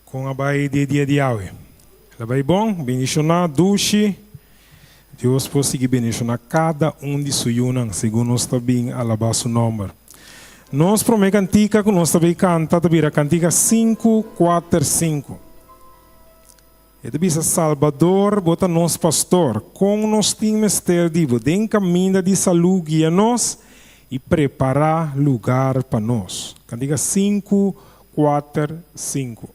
Kon a bai di e dia di awe? El a bai bon, bendishoná, dushi. Dios por sigui bendishoná kada un di su yunan segun nos ta bin alabá su nòmber. Nos promé kantika ku nos ta bai kanta ta bira kantika sinku kuater sinku. E ta bisa, Salbador, bo ta nos pastor, kon nos tin mester di bo? Den kaminda di salú guia nos i prepará lugar pa nos. Kantika sinku kuater sinku.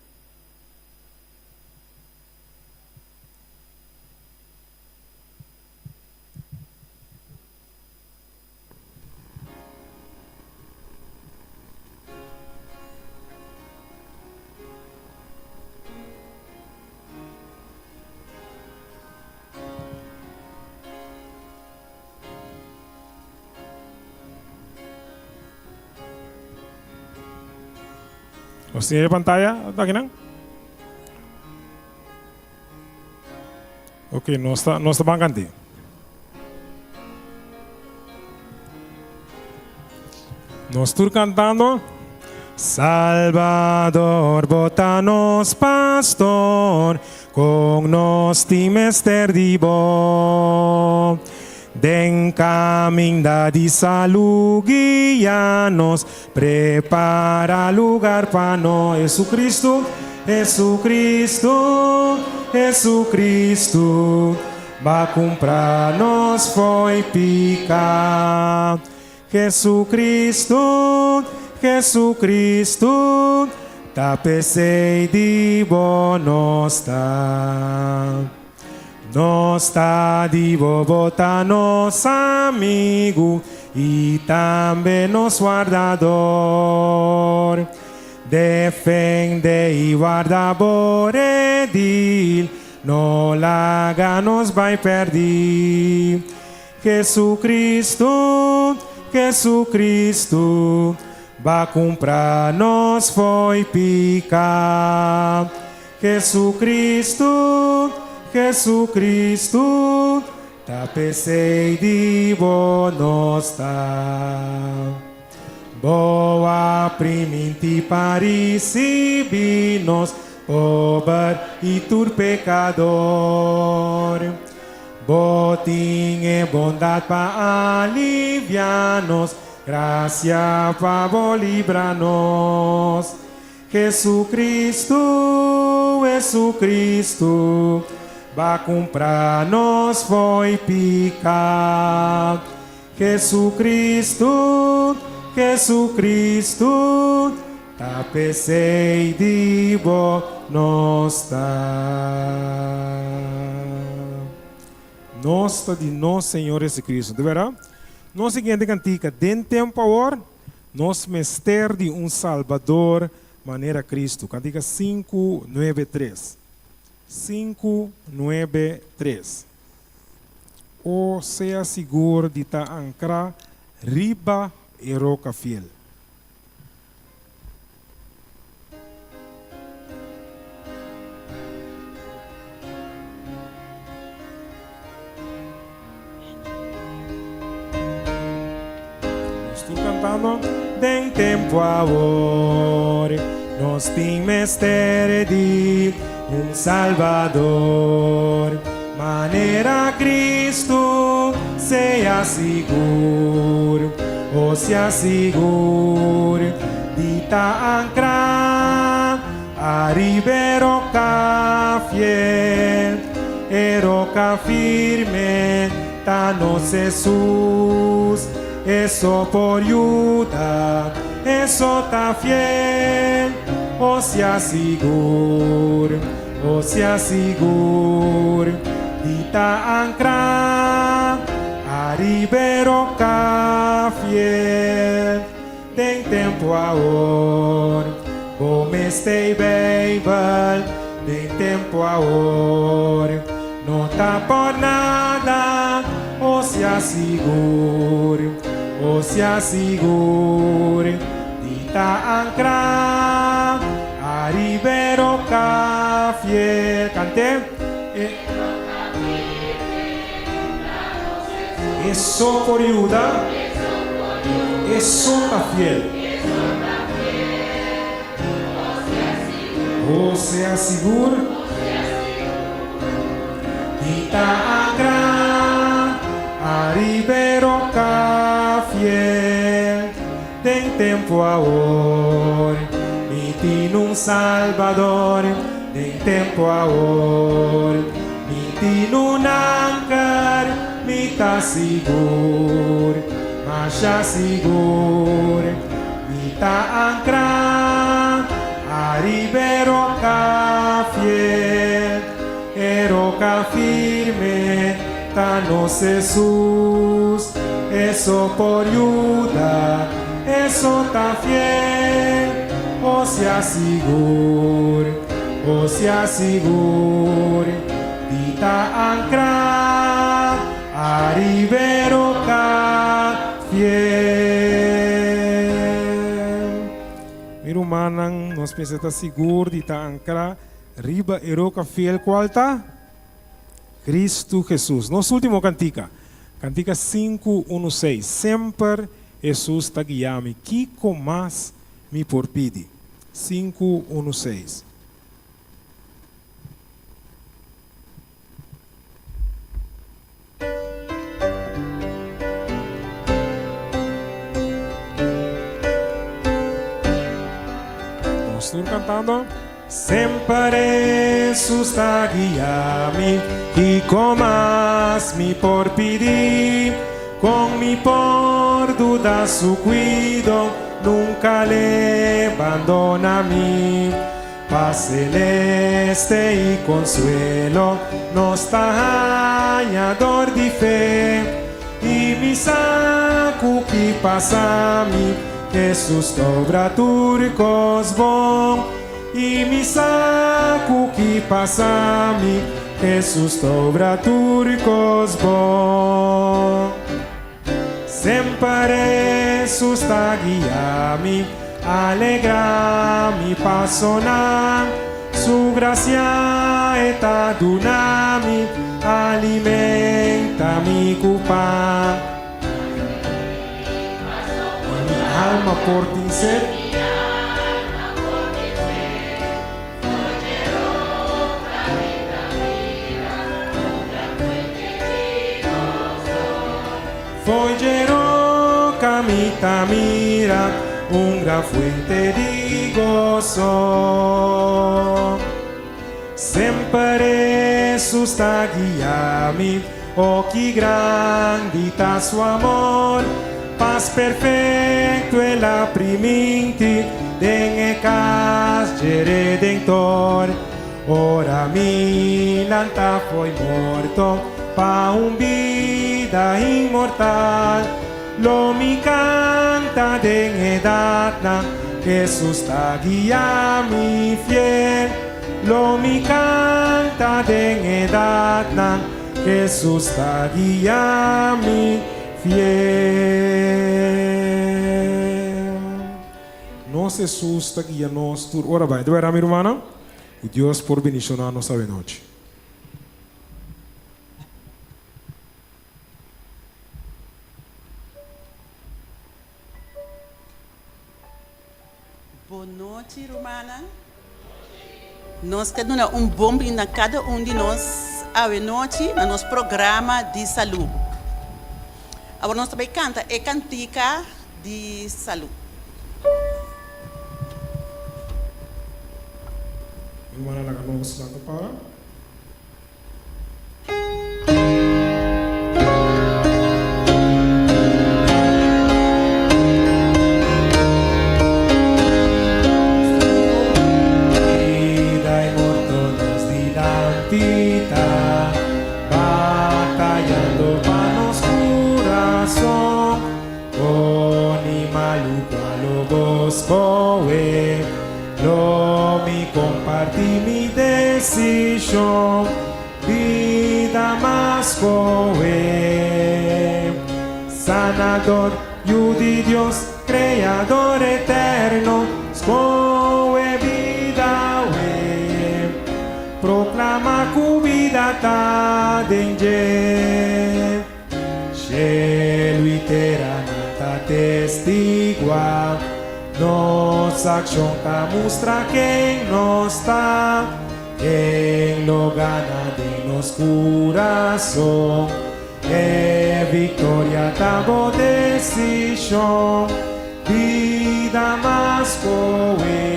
Nos tin e pantaya akinan? Ok, nos ta, nos ta ban kanti. Nos tur cantando. Salvador, bo ta nos pastor, con nos tin mester di bo. Den caminda di salu guia nos, Prepara lugar pa no Jesucristo, Jesucristo, Jesucristo, Ba cumpra nos fo'i pica. Jesucristo, Jesucristo, Ta p'esey di bo nos ta. Nos ta di bo, bo ta nos amigu i tambe nos wardador. Defende i warda bo redil, no laga nos bai pèrdí. Jesucristo, Jesucristo, ba kumpra nos fo'i piká. Jesucristo, Jesucristo, ta p'esei di bo nos ta. Bo a primintí pa ricibí nos, pober i tur pecador. Bo tin e bondad pa aliviá nos, gracia pa bo libra nos. Jesucristo, Jesucristo, ba cumpra nos fo'i pica. Jesucristo, Jesucristo, ta p'esey di bo nos ta. Nos ta di nos Señor Jesucristo. De bera? Nos siguiente cantica, Den tempo awor. Nos mester di un Salbador manera Cristo. Cantica sinku nuebe tres. Sinku nuebe tres. O sea sigur di ta ancra riba e roca fiel. Nos tur cantando. Den tempo awor nos tin mester di un Salvador manera Cristo sea sigur o sea sigur di ta ancra Ariba e roka fiel, e roka firme ta nos Hesus. E so por yuda, e so ta fiel. O sea sigur, o sea sigur di ta ancra ariba e roka fiel. Den tempu awor, bo mester Bijbel. Den tempu awor, no ta por nada. O sea sigur, o sea sigur di ta ancra ariba e roca fiel. Cant'e. E E so por yuda. E so ta fiel. Bo sea sigur. Mi ta ankrá ariba e roka fiel. Den tempu awor mi tin un Salbador. Den tempu awor mi tin un anker. Mi ta sigur, masha sigur. Mi ta ankrá ariba e roka fiel, e roka firme ta nos Hesus. E so por yuda, e so ta fiel. Bo sea sigur, bo sea sigur di ta ankrá ariba e roka Fiel. Mi rumannan, nos mester ta sigur di ta ankrá riba e roka fiel kual ta Kristu Hesus. Nos último kantika, kantika sinku unu seis, Semper Hesus ta guia mi, kiko mas mi por pidi? Sinku unu seis. Nos tur cantando. Semper Hesus ta guia mi, kiko mas mi por pidi? Con mi por duda su cuido? Nunca l'e bandona mi. Paz celeste i consuelo nos ta haña dor di fe. I mi sa cu ki pasa mi, Jesus ta obra tur cos bon. I mi sa cu ki pasa mi, Jesus ta obra tur cos bon. Semper Hesus ta guia mi, alegra mi pasonan. Su gracia e ta duna mi, alimenta mi cu pan. Mi alma por tin sed. Fo'i dje roca mi ta mira un gran fuente di goso. Semper Hesus ta guia mi, oh ki grandi ta su amor! Pas perfecto el a priminti den e cas dje Redentor. Ora mi lanta fo'i morto pa un bida inmortal, lo mi canta den edadnan, Jesus ta guia mi fiel. Lo mi canta den edadnan, Jesus ta guia mi fiel. Nos Jesus ta guia nos tur ora bai. Ta berdad mi rumannan? Ku Dios por bendishoná nos awenochi. Bon nochi rumannan. Nos ke duna un bon bini na kada un di nos awenochi na nos programa di salú. Awor nos ta bai kanta e kantika di salú. Mi rumannan laga nos lanta para. Bida i morto nos dilanti ta batayando pa nos kurason. Bon i malu kua lo bo skohe? Lo mi kompartí mi desishon, bida mas kohe. Sanador, Yu di Dios, Kreador eterno, skohe bida awe. Proklama ku bida ta den dje. Shelu i tera nan ta testiguá. Nos akshon ta mustra ken nos ta, ken lo gana den nos kurason. E viktoria ta bo desishon, bida mas koe.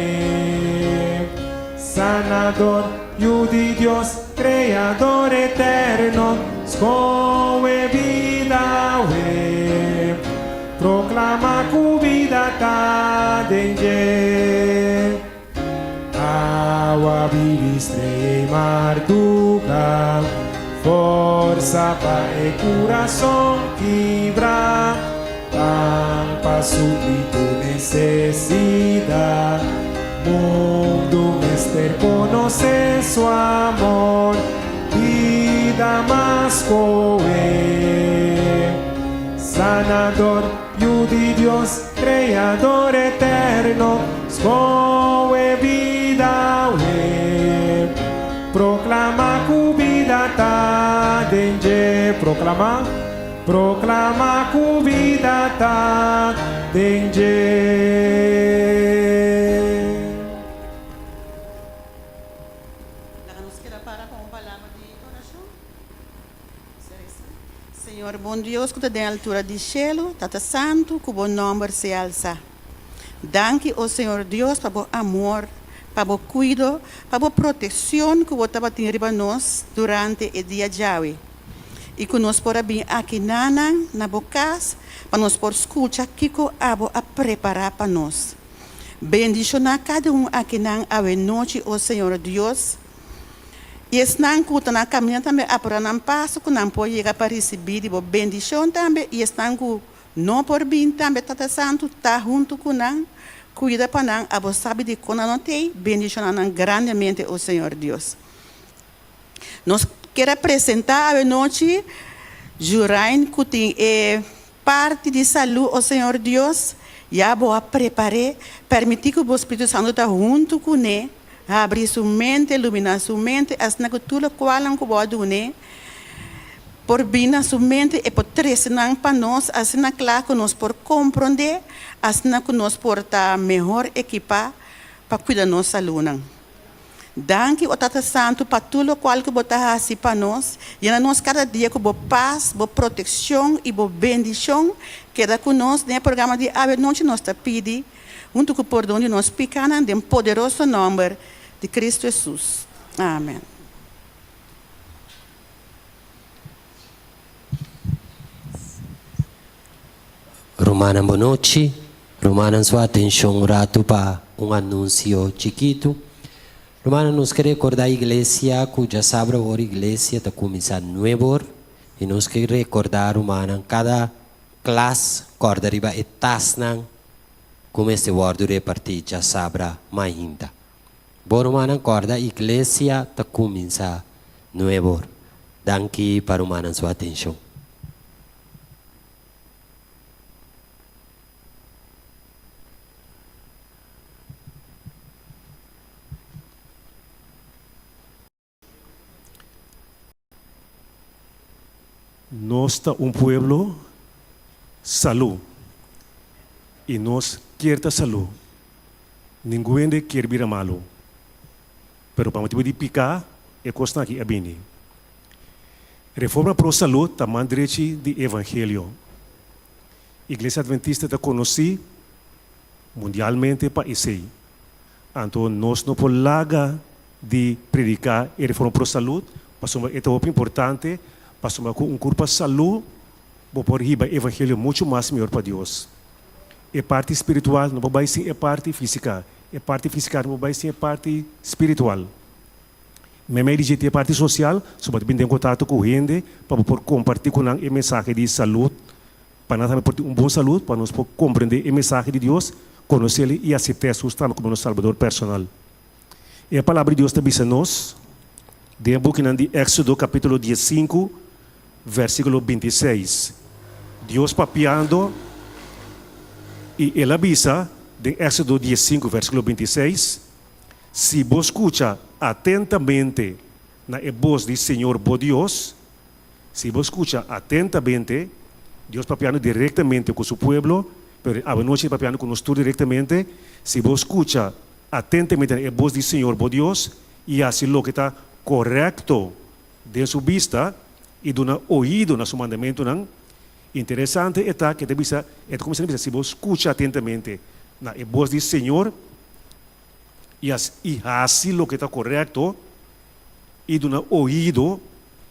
Sanador, Yu di Dios, Kreador eterno, skohe bida awe. Proklama ku bida ta den dje. Awa bibi strea i marduga, forsa pa e kurason kibra, pan pa supli tur nesesidat. Mundu mester konosé su amor, bida mas koe. Sanador, Yu di Dios, Kreador eterno, skohe bida awe. Proklama ku bida ta den dje. Proklama, proklama ku bida ta den dje. Laga nos keda para pa un palabra di orashon. Señor bon Dios ku ta den altura di shelu, Tata Santu, ku bo nòmber sea alsá. Danki, o Señor Dios, pa bo amor, pa bo kuido, pa bo protekshon ku bo tabatin riba nos durante e dia djawe, i ku nos por a bin aki nanan na bo kas pa nos por skucha kiko abo a prepará pa nos. Bendishoná kada un akinan awe nochi, o Señor Dios. I esnan ku ta na kaminda tambe apurá nan paso ku nan por yega pa risibí di bo bendishon tambe, i esnan ku no por bin tambe, Tata Santu ta huntu ku nan, kuida pa nan, abo sabi dikon nan no t'ei, bendishoná nan grandemente, o Señor Dios. Nos kier a presentá awenochi Jurain ku tin e Parti di salú, o Señor Dios, ya Bo a prepar'é, permití ku Bo Spiritu Santu ta huntu kuné, habri su mente, luminá su mente, asina ku tur lokualnan ku Bo a dun'é por bin na su mente, e por trese nan pa nos asina kla ku nos por komprondé, asina ku nos por ta mehor ekipá pa kuida nos salúnan. Danki, o Tata Santu, pa tur lokual ku Bo ta hasi pa nos. Yena nos kada dia ku Bo pas, Bo protekshon i Bo bendishon. Keda ku nos den e programa di awe nochi, nos ta pidi, huntu ku pordon di nos pikanan, den poderoso nòmber di Kristu Hesus. Amen. Rumannan bonochi. Rumannan su atencion un ratu pa un anuncio chikitu. Rumannan nos ke recorda iglesia cu djasabra awor iglesia ta cuminsa nuebor y nos ke recorda rumannan cada klas corda riba e tasnan cu mester wordo reparti djasabra mainta. Bo rumannan corda iglesia ta cuminsa nuebor. Danki pa rumannan su atencion. Nos ta un pueblo salú i nos kier ta salú. Ningun hende kier bira malu. Pero pa motibu di piká e kosnan aki a bini. Reforma Pro Salud ta man drechi di Evangelio. Iglesia Adventista ta konosí mundialmente pa esei. Anto nos no por laga di prediká e Reforma Pro Salud pasobra e ta hopi importante, pasobra ku un kurpa salú bo por hiba e Evangelio muchu mas mihor pa Dios. E parti spiritual no por bai sin e parti físika, e parti físika no por bai sin e parti spiritual. Meimei di dje tin e parti sosial, so bo ta bin den kontakto ku hende pa bo por kompartí ku nan e mensahe di salud, pa nan tambe por tin un bon salud, pa nos por komprendé e mensahe di Dios, konosé el i aseptá Hesus tambe komo nos Salbador personal. E Palabra di Dios ta bisa nos den e bukinan di Éksodo kapítulo diesinku vèrsikulo bintiseis, Dios papiando i El a bisa den Éksodo diesinku vèrsikulo bintiseis, Si bo skucha atentamente na e bos di Señor bo Dios, si bo skucha atentamente, Dios papiando direktamente ku su pueblo, Pero awanochi e papiando ku nos tur direktamente, si bo skucha atentamente na e bos di Señor bo Dios i hasi loke ta korekto den su bista i duna oido na su mandamentunan. Interesante e ta ku e ta bisa, e ta kuminsá na bisa, si bo skucha atentamente na e bos di Señor i i hasi loke ta korekto i duna oido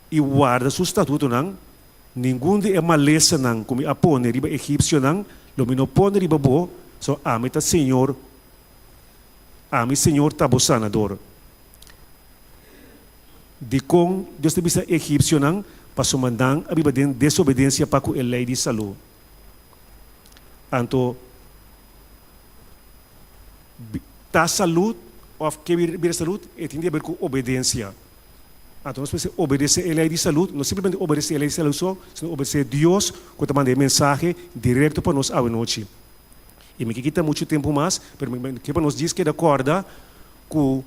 i warda su statutonan, Ningun di e malesanan ku mi a pone riba e egipsionan lo mi no pone riba bo, so ami ta Señor, ami Señor ta bo sanador. Dikon Dios ta bisa e egipsionan? Pasobra nan a biba den desobedensia pa ku e lei di salú. Anto, ta salú òf ke bira salú e tin di haber ku obedensia. Anto nos mester obedesé e lei di salud, no simplemente obedesé e lei di salud so, sino obedesé Dios ku ta manda e mensahe direkto pa nos awenochi. I mi ke kita muchu tempu mas, pero mi ke pa nos djis keda kòrda ku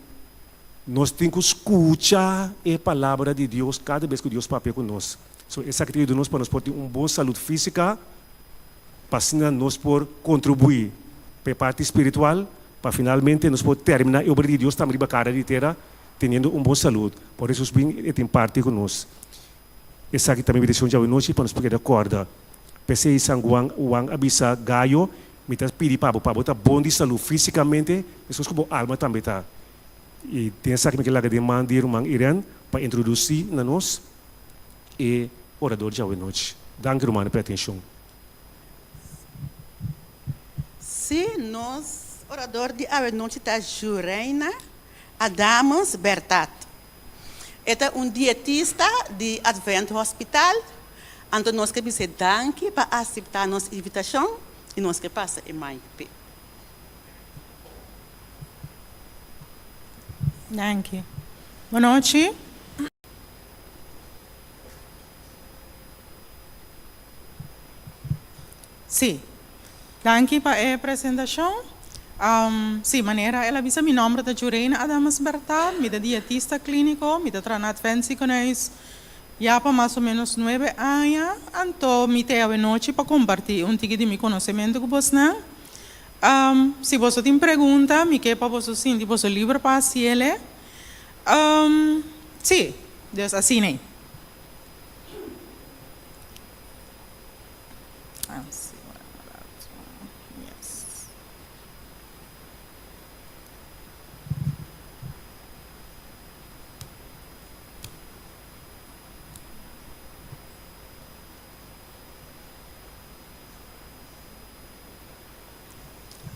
nos tin ku skucha e palabra di Dios kada bes ku Dios papia ku nos. So esaki ta yuda nos pa nos por tin un bon salud físika, pa asina nos por kontribuí pa e parti spiritual, pa finalmente nos por terminá e obra di Dios tambe riba kara di tera. Teniendo un bon salud, por Hesus bin e tin parti ku nos. Esaki ta mi bendicion djawe nochi pa nos por keda corda. P'esei San Juan Juan a bisa Gayo, Mi ta pidi pa bo, pa bo ta bon di salud fisicamente, meskos ku bo alma tambe ta. I den esaki mi ke laga den man di ruman Irene pa introduci na nos e orador djawe nochi. Danki rumannan pa e atencion. Sí, nos orador di awe nochi ta Jureina Adamus Bertat. E ta un dietista di Advent Hospital, anto nos ke bis'é danki pa aseptá nos invitashon i nos ke pasa e mic p'e. Danki. Bonochi. Sí. Danki pa e presentashon. Sí, manera el a bisa mi nòmber ta Jureina Adamus Bertal, mi ta dietista klíniko, mi ta traha na Advent Ziekenhuis ya pa mas o ménos nuebe aña, anto mi ta e awenochi pa kompartí un tiki di mi konosementu ku bosnan. Si boso tin pregunta, mi ke pa boso sinti boso liber pa hasiel. Sí, dus asina ei.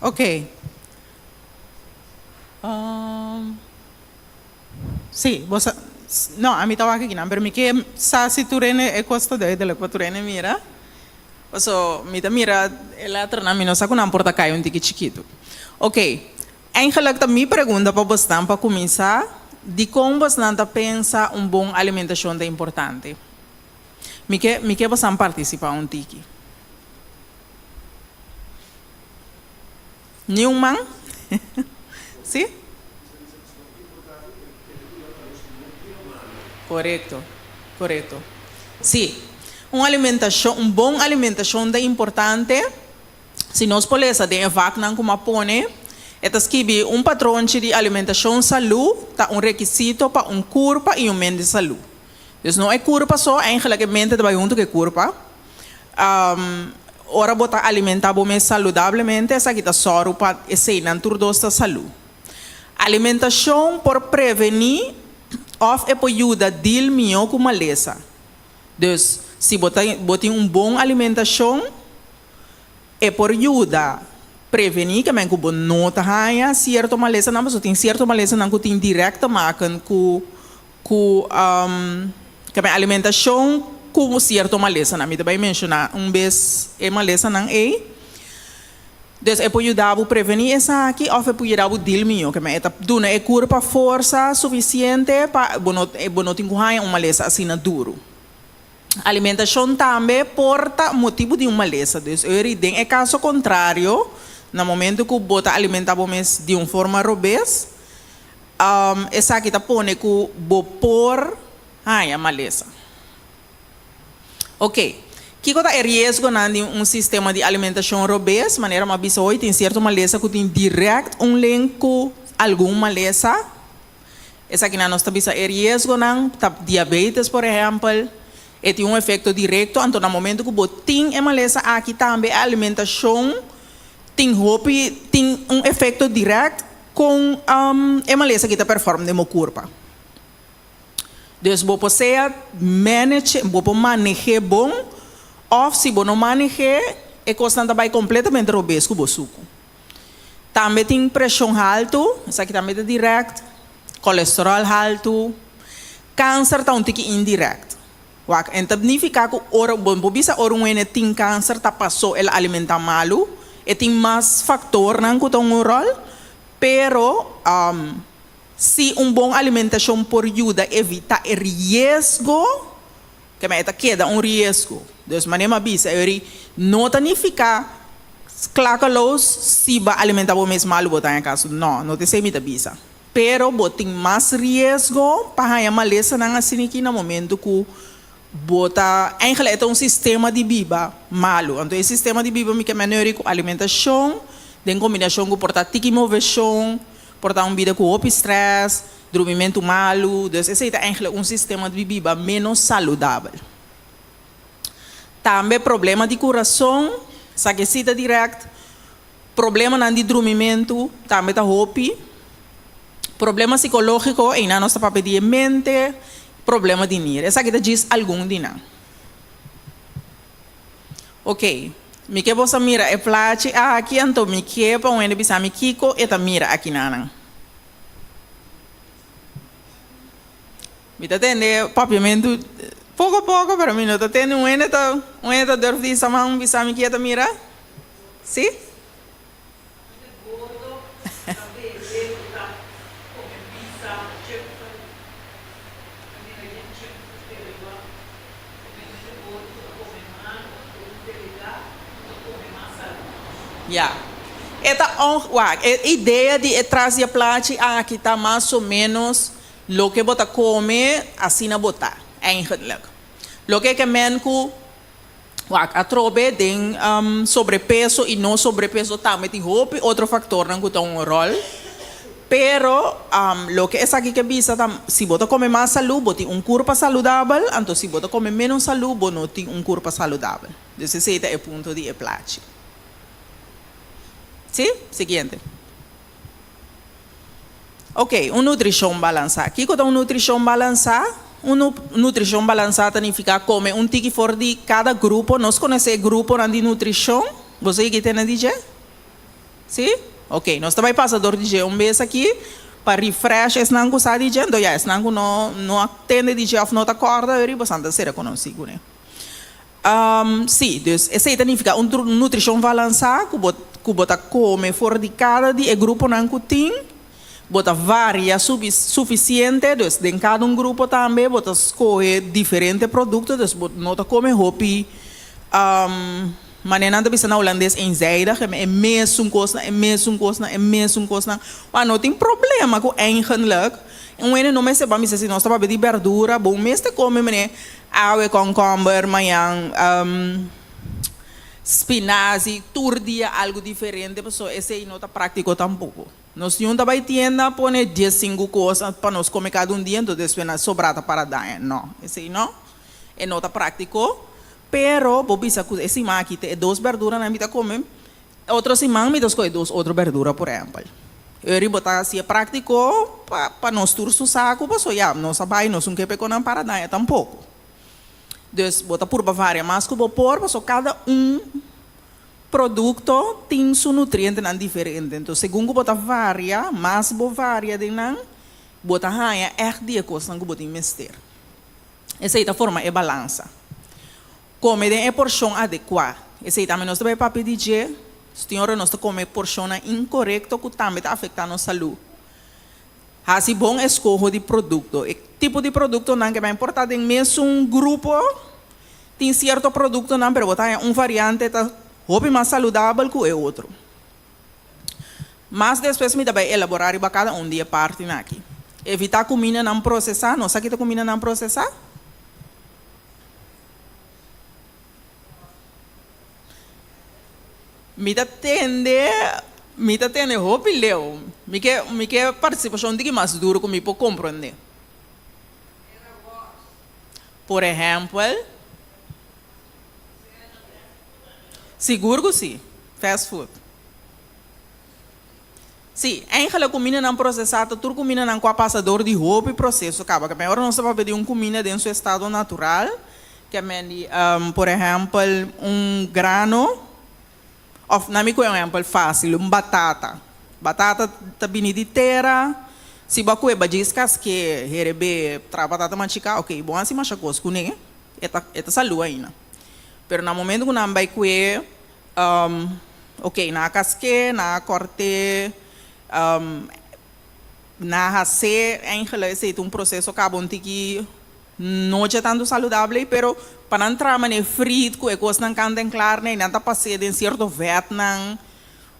Ok. Sí, bo sa, no, ami ta wak akinan, pero mi ke sa si tur hende e kos ta duidelijk pa tur hende mira. Paso mi ta mira e letternan, mi no sa ku nan por ta kai un tiki chikitu. Ok, eigenlijk ta mi pregunta pa bosnan pa kuminsá, dikon bosnan ta pensa un bon alimentashon ta importante? Mi ke, mi ke bosnan partisipá un tiki. Niun man? Sí? Korekto, korekto. Sí, un alimentashon, un bon alimentashon ta importante. Si nos por lesa den e vaknan ku mi a pone, e ta skibi un patronchi di alimentashon salú ta un rekisito pa un kurpa i un mente salú. Dus no e kurpa so, eigenlijk e mente ta bai huntu ku e kurpa. Ora bo ta alimentá bo mes saludablemente, esaki ta sòru pa eseinan tur dos ta salú. Alimentashon por prevení òf e por yuda dil mihó ku malesa. Dus, si bo ta bo tin un bon alimentashon, e por yuda prevení ke men ku bo no ta haña sierto malesanan, pasobra tin sierto malesanan ku tin dirèkt te maken ku Ku tambe alimentashon ku sierto malesanan. Mi ta bai menshoná un bes e malesanan ei. Dus e por yuda bo prevení esaki òf e por yuda bo dil mihó. Keme e ta duna e kurpa forsa sufisiente pa bo no bo no tin ku haña un malesa asina duru. Alimentashon tambe por ta motibu di un malesa. Dus eri den e kaso kontrario, na momento ku bo ta alimentá bo mes di un forma robes, Esaki ta pone ku bo por haña malesa. Ok, Kiko ta e riesgonan di un sistema di alimentashon robes? Manera mi a bisa hoy, tin sierto malesa ku tin dirèkt un link ku algun malesa. Esakinan nos ta bisa e riesgonan ta diabetes por ehèmpel, e tin un efekto direkto, anto na momento ku bo tin e malesa aki tambe e alimentashon tin hopi tin un efekto dirèkt kon e malesa aki ta pèrfòrm den bo kurpa. Dus bo por sea manage, bo por maneh'é bon òf si bo no maneh'é e kosnan ta bai kompletamente robes ku bo suku. Tambe tin preshon haltu, esaki tambe ta dirèkt, kolesteròl haltu, kanser ta un tiki indirèkt. Wak, en ta nifiká ku ora, bo no por bisa ora un hende tin kanser ta pasó el a alimentá malu, e tin mas faktornan ku ta un ròl, pero si un bon alimentashon por yuda evitá e riesgo, keme e ta keda un riesgo. Dus manera mi a bisa eri, no ta nifiká klakaloos si bo a alimentá bo mes malu bo ta haña kanser. No, no ta esei mi ta bisa. Pero bo tin mas riesgo pa haña malesanan asin'aki na momento ku bo ta, eigenlijk e ta un sistema di biba malu. Anto e sistema di biba mi ke mene ku alimentashon den kombinashon ku por ta tiki moveshon, por ta un bida ku hopi strès, drumimentu malu. Dus esei ta eigenlijk un sistema di biba ménos saludabel. Tambe problema di kurason, esaki si ta dirèkt. Problemanan di drumimentu tambe ta hopi. Problema sikológiko, einan nos ta papia di e mente, problema di nir. Esaki ta djis algun di nan. Ok, mi ke boso mira e plachi aki, anto mi ke pa un hende bisa mi kiko e ta mira akinanan. Mi ta tende papiamentu poko poko, pero mi no ta tende un hende ta un hende ta durf di saman bisa mi ke ta mira. Sí? Ya. E ta on, wak, e idea di e tras di e plachi aki ta mas o menos loke bo ta kome, asina bo ta, eigenlijk. Loke ke men ku Wak, atrobe den sobrepeso y no sobrepeso tambe tin hopi otro factornan cu ta un rol. Pero loke esaki ke bisa ta si bo ta come mas salu bo tin un curpa saludabel, anto si bo ta come menos salu bo no tin un curpa saludabel. Dus esey ta e punto di e plachi. Si? Siguiente. Ok, un nutrishon balansá. Kiko ta un nutrishon balansá? Un nutrishon balansá ta nifiká kome un tiki for di kada grupo. Nos konosé e gruponan di nutrishon. Boso yega tende di dje? Sí? Ok, nos ta bai pasa dor di dje un bes aki pa refresh esnan ku sa di dje. Anto ya, esnan ku no no a tende di dje òf no ta kòrda ori, boso a ta sera konosí kuné. Sí, dus esei ta nifiká un nutrishon balansá ku bo ku bo ta kome for di kada di e gruponan ku tin, bo ta varia sufisiente, dus den kada un grupo tambe bo ta skohe diferente produkto, dus bo no ta kome hopi manera nan ta bisa na hulandes eenzijdig, e mesun kosnan, e mesun kosnan, e mesun kosnan. Wak no tin problema ku eigenlik un hende no mester ban bisa si nos ta papia di berdura, bo mester kome mene Awe kònkòmber, mañan spinazi, tur dia algu diferente pasobra esei no ta práktiko tampoko. Nos niun ta bai tienda pone diesinku kos pa nos kome kada un dia enton despues na sobrá ta para daña. No, esei no, e no ta práktiko. Pero bo bisa ku e siman aki ta e dos bèrduranan mi ta kome, Otro siman mi ta skohe dos otro berdura por ehempel. Eri bo ta hacié practico pa pa nos tur su saco paso ya nos a bay nos un ke pe con nan para daña tampoco. Dus bo ta purba varia mas cu bo por paso cada un producto tin su nutrientenan diferente. Entonces segun cu bo ta varia mas bo varia den nan bo ta haya echt di e cosnan cu bo tin mester. Esey ta forma e balansa. Kome den e porshon adekuá. Esei tambe nos ta bai papia di dje. Tin ora nos ta kome porshonnan inkorekto ku tambe ta afektá nos salú. Hasi bon eskoho di produkto. E tipo di produktonan ke bai importá den mesun grupo, tin sierto produktonan pero bo ta haña un variante ta hopi mas saludabel ku e otro. Mas despues mi ta bai elaborá riba kada un di e partinan aki. Evitá kumindanan prosesá. Nos sa kita kumindanan prosesá? Mi ta tende, mi ta tende hopi leu. Mi ke, mi ke partisipashon tiki mas duru ku mi por komprondé. Por ehèmpel. Sigur ku si, fast food. Sí, eigenlijk kumindanan prosesá ta tur kumindanan ku a pasa dor di hopi proseso kaba. Ke men ora nos ta papia di un kuminda den su estado natural, ke men di, por ehèmpel, un grano, òf na mi kohe un ehèmpel fásil, un batata. Batata ta bini di tera, si bo a kohe badjis kask'é, herebé, traha batata machiká, oke, bo hasi masha kos kuné, e ta e ta salú ainda. Pero na momento ku nan bai kue Ok, nan a kask'é, nan a kòrt'é, nan a has'é. Eigenlijk esei ta un proseso kaba un tiki no dje tantu saludabel ei, pero pa nan traha manera frit ku e kosnan kant en klar nei, nan ta pas'é den sierto vètnan,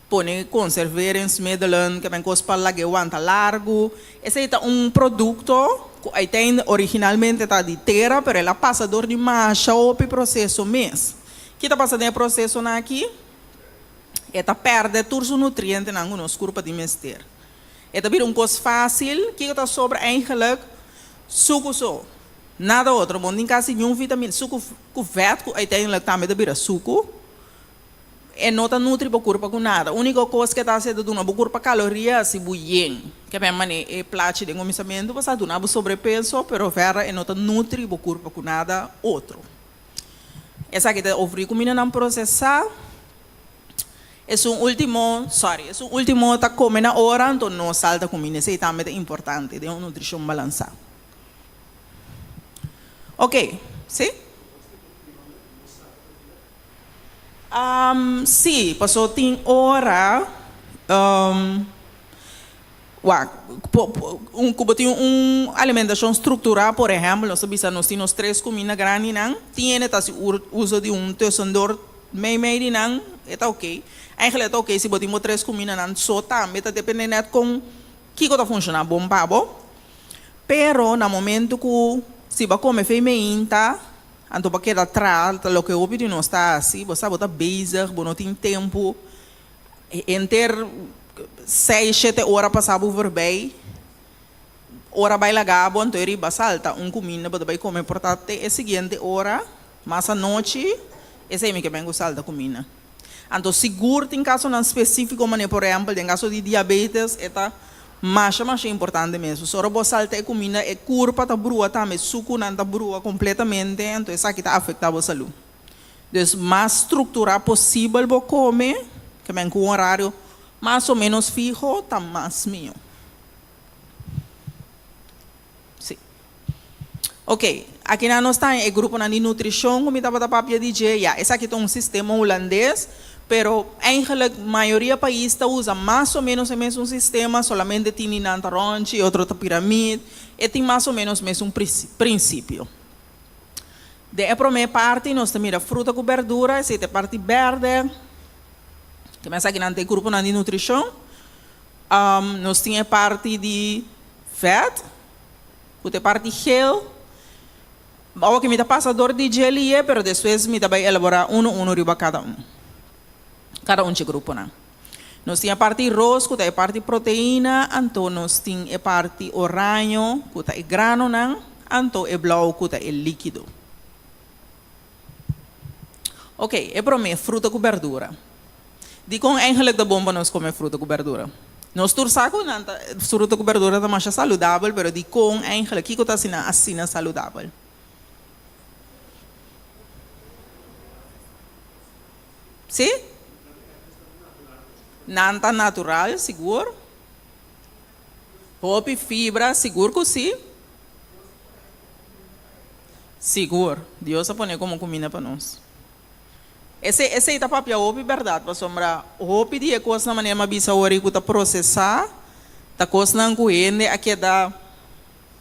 pone conserveringsmiddelen, ke men kos pa lag'é wanta largu. Esei ta un produkto ku uiteindelijk originalmente ta di tera, pero el a pasa dor di masha hopi proseso mes. Ki ta pasa den e prosesonan aki? E ta pèrdè tur su nutrientenan ku nos kurpa tin mester. E ta bira un kos fásil. Kiko ta sobra eigenlik? Suku so. Nada otro. Bo no tin kasi niun vitamina. Suku ku vèt ku uiteindelijk tambe ta bira suku. E no ta nutri bo kurpa ku nada. Úniko kos ku e ta hasi e ta duna bo kurpa kaloria si bo yen. Ke men manera e plachi den kuminsamentu bo sa duna bo sobrepeso, pero verder e no ta nutri bo kurpa ku nada otro. Esaki ta ofri kumindanan prosesá. Esun último, sorry, esun último ta kome na ora, anto no salta kuminda. Esei tambe ta importante den un nutrishon balansá. Ok, si? Sí, paso tin ora, Wak, un ku bo tin un alimentashon strukturá, por ehèmpel, nos ta bisa nos tin nos tres kuminda grandinan, tin hende ta hasi uso di un tussendoor mei mei di nan, e ta oke. Eigenlijk e ta oke si bo tin bo tres kumindanan so tambe, ta depende nèt kon kiko ta funshoná bon pa bo. Pero na momento ku si bo a kome fei meinta, anto bo a keda traha, ta loke hopi di nos ta hasi, bo sa bo ta bezig, bo no tin tempu. Henter seis, shete ora pasa bo voorbij, ora bai laga bo anto e riba salta un kuminda bo ta bai kome por ta te e siguiente ora, mas anochi, esei mi ke ben ku salta kuminda. Anto sigur tin kasonan spesifiko manera por ehèmpel den kaso di diabetes e ta masha masha importante mes. Pasobra ora bo salta e kuminda e kurpa ta brua tambe, sukunan ta brua kompletamente anto esaki ta afekta bo salú. Dus mas strukturá posibel bo kome, ke men ku un orario mas o ménos fiho, ta mas mihó. Sí. Oké, akinan nos ta e gruponan di nutrishon ku mi tabata papia di dje. Ya, esaki ta un sistema hulandes, pero eigenlijk mayoria pais ta usa mas o ménos e mesun sistema, solamente tin di nan ta rònchi, otro ta piramid, e tin mas o ménos mesun prinsipio. Den e promé parti nos ta mira fruta ku bèrdura, esei ta e parti bèrdè. Ke mester akinan ta e gruponan di nutrishon. Nos tin e parti di vèt, ku ta e parti gel. Awor ke mi ta pasa dor di dje lié, pero despues mi ta bai elaborá unu unu riba kada un, kada un dje gruponan. Nos tin e parti ros, ku ta e parti proteina, anto nos tin e parti oraño, ku ta e granonan, anto e blou, ku ta e líkido. Oké, e promé, fruta ku bèrdura. Dikon eigenlijk ta bon pa nos kome fruta ku bèrdura? Nos tur sa ku nan ta, fruta ku bèrdura ta masha saludabel, pero dikon eigenlijk, kiko ta hasi nan asina saludabel? Sí? Nan ta natural, sigur. Hopi fibra, sigur ku sí. Sigur, Dios a pone komo kuminda pa nos. Esei, esei ta papia hopi bèrdat, pasobra hopi di e kosnan manera mi a bisa awor ei ku ta prosesá, ta kosnan ku hende a keda,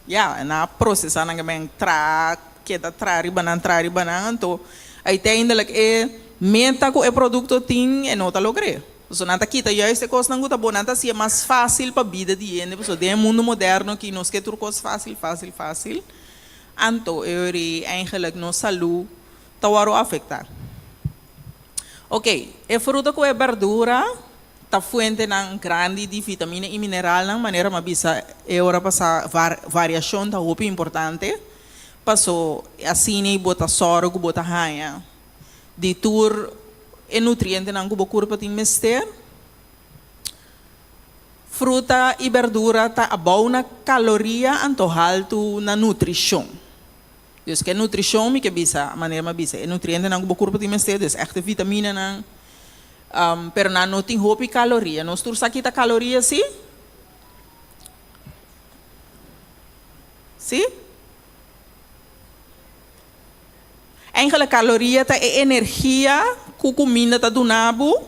ya, nan a prosesá nan ke men traha, keda traha riba nan, traha riba nan, anto uiteindelijk e meta ku e produkto tin e no ta logr'é. Pasobra nan ta kita juist e kosnan ku ta bon, nan ta hasié mas fásil pa bida di hende, pasobra den e mundu moderno aki nos ke tur kos fásil, fásil, fásil, anto e ora ei eigenlijk nos salú ta wòrdu afektá. Ok, e fruta ku e berdura ta fuentenan grandi di vitamina i mineralnan, manera mi a bisa e ora pasá, variashon ta hopi importante, paso asina bo ta sòru ku bo ta haña di tur e nutrientenan ku bo kurpa tin mester. Fruta i berdura ta abou na kaloria anto haltu na nutrishon. Dus ke nutrishon mi ke bisa, manera mi a bisa, e nutrientenan ku bo kurpa tin mester, dus ègt e vitaminanan, pero nan no tin hopi kaloria. Nos tur sa kita kaloria, si? Si? Eigenlijk kaloria ta e energia ku kuminda ta duna bo.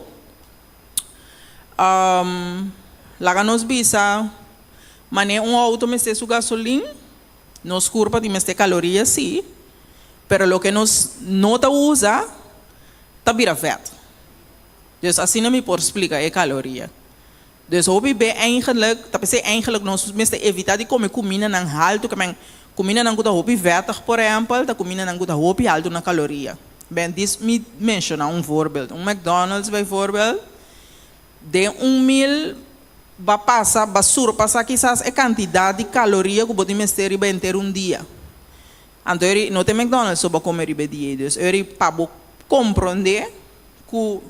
Laga nos bisa, manera un outo mester su gasolin, nos kurpa tin mester kaloria sí, pero loke nos no ta usa ta bira vèt. Dus asina mi por splika e kaloria. Dus hopi be eigenlijk, ta p'esei eigenlijk nos mester evitá di kome kumindanan haltu, ke men kumindanan ku ta hopi vètig por ehèmpel, ta kumindanan ku ta hopi haltu na kaloria. Ben dis mi menshoná un voorbeeld, un McDonald's bijvoorbeeld, den un meal ba pasa, ba surpasá kisas e kantidat di kaloria ku bo tin mester riba henter un dia. Anto eri no ta e McDonald's so bo a kome riba e dia ei, dus eri pa bo komprondé ku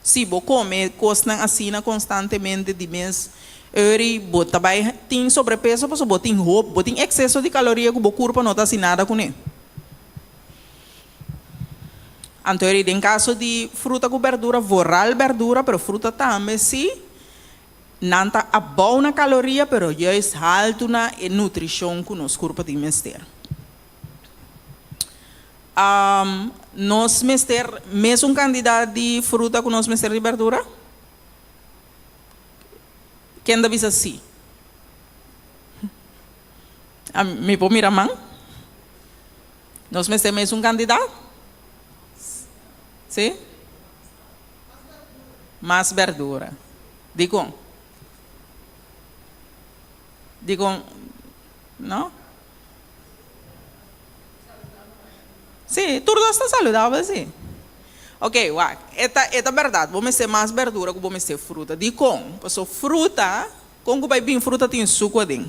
Si bo come cosnan asina constantemente di mes eri bo ta bay tin sobrepeso pasobra bo tin hopi, bo tin exceso di caloria cu bo curpa no ta haci nada cune. Anto eri den caso di fruta cu berdura, vooral berdura pero fruta tambe si, nan ta abou na caloria pero juist haltu na e nutricion cu nos curpa tin mester. Nos mester mesun kantidat di fruta ku nos mester di berdura? Ken ta bisa sí? Mi por mira man? Nos mester mesun kantidat? Sí? Mas berdura. Dikon? Dikon? No? Sí, tur dos ta saludabel, sí. Ok, wak, e ta, e ta bèrdat, bo mester mas bèrdura ku bo mester fruta. Dikon? Pasobra fruta, kon ku bai bin fruta tin suku aden.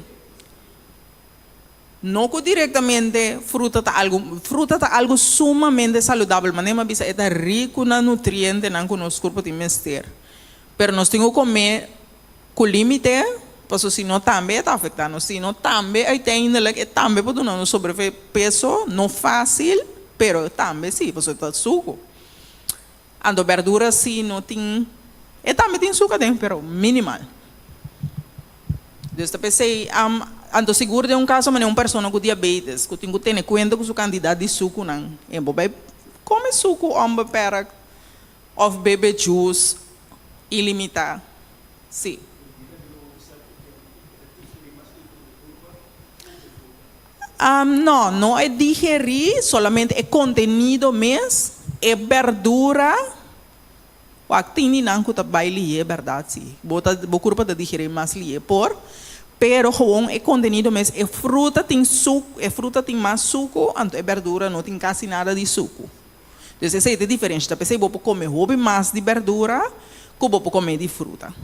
No ku direktamente fruta ta algu, fruta ta algu sumamente saludabel, manera mi a bisa e ta riku na nutrientenan ku nos kurpo tin mester. Pero nos tin ku kome Ku límite, paso si no tambe e ta afektá nos. Si no tambe uiteindelijk e tambe por duna nos sobrepeso, no fásil, pero tambe sí, paso e ta suku. Anto bèrdura sí no tin, e tambe tin suku aden, pero minimal. Dus ta p'esei, anto sigur den un kaso manera un persona ku diabetes, ku tin ku tene kuenta ku su kantidat di sukunan, e bo bai kome suku onbeperkt òf bebe juice ilimitá. Sí. No, no e digerí, solamente e kontenido mes, e berdura, wak tin di nan ku ta bai lihé bèrdat sí. Bo ta, bo kurpa ta digerí mas lihé por, pero gewoon e kontenido mes, e fruta tin suk, e fruta tin mas suku, anto e berdura no tin kasi nada di suku. Dus esei ta e diferensha. Ta p'esei bo por kome hopi mas di berdura ku bo por kome di fruta.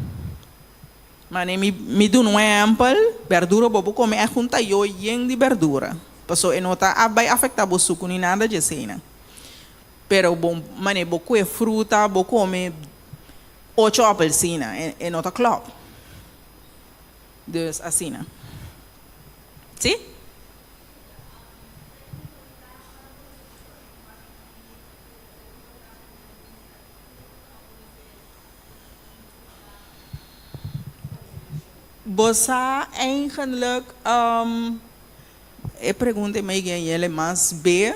Mane mi mi duna un ehèmpel, berdura bo por kome ègt un tayó yen di berdura, pasobra e no ta a bai afektá bo suku ni nada dje eseinan. Pero bo mane bo kue fruta bo kome ocho apelsina, e e no ta klòp. Dus asina. Si? Bo sa eigenlijk e pregunta e mei gen yele mas be.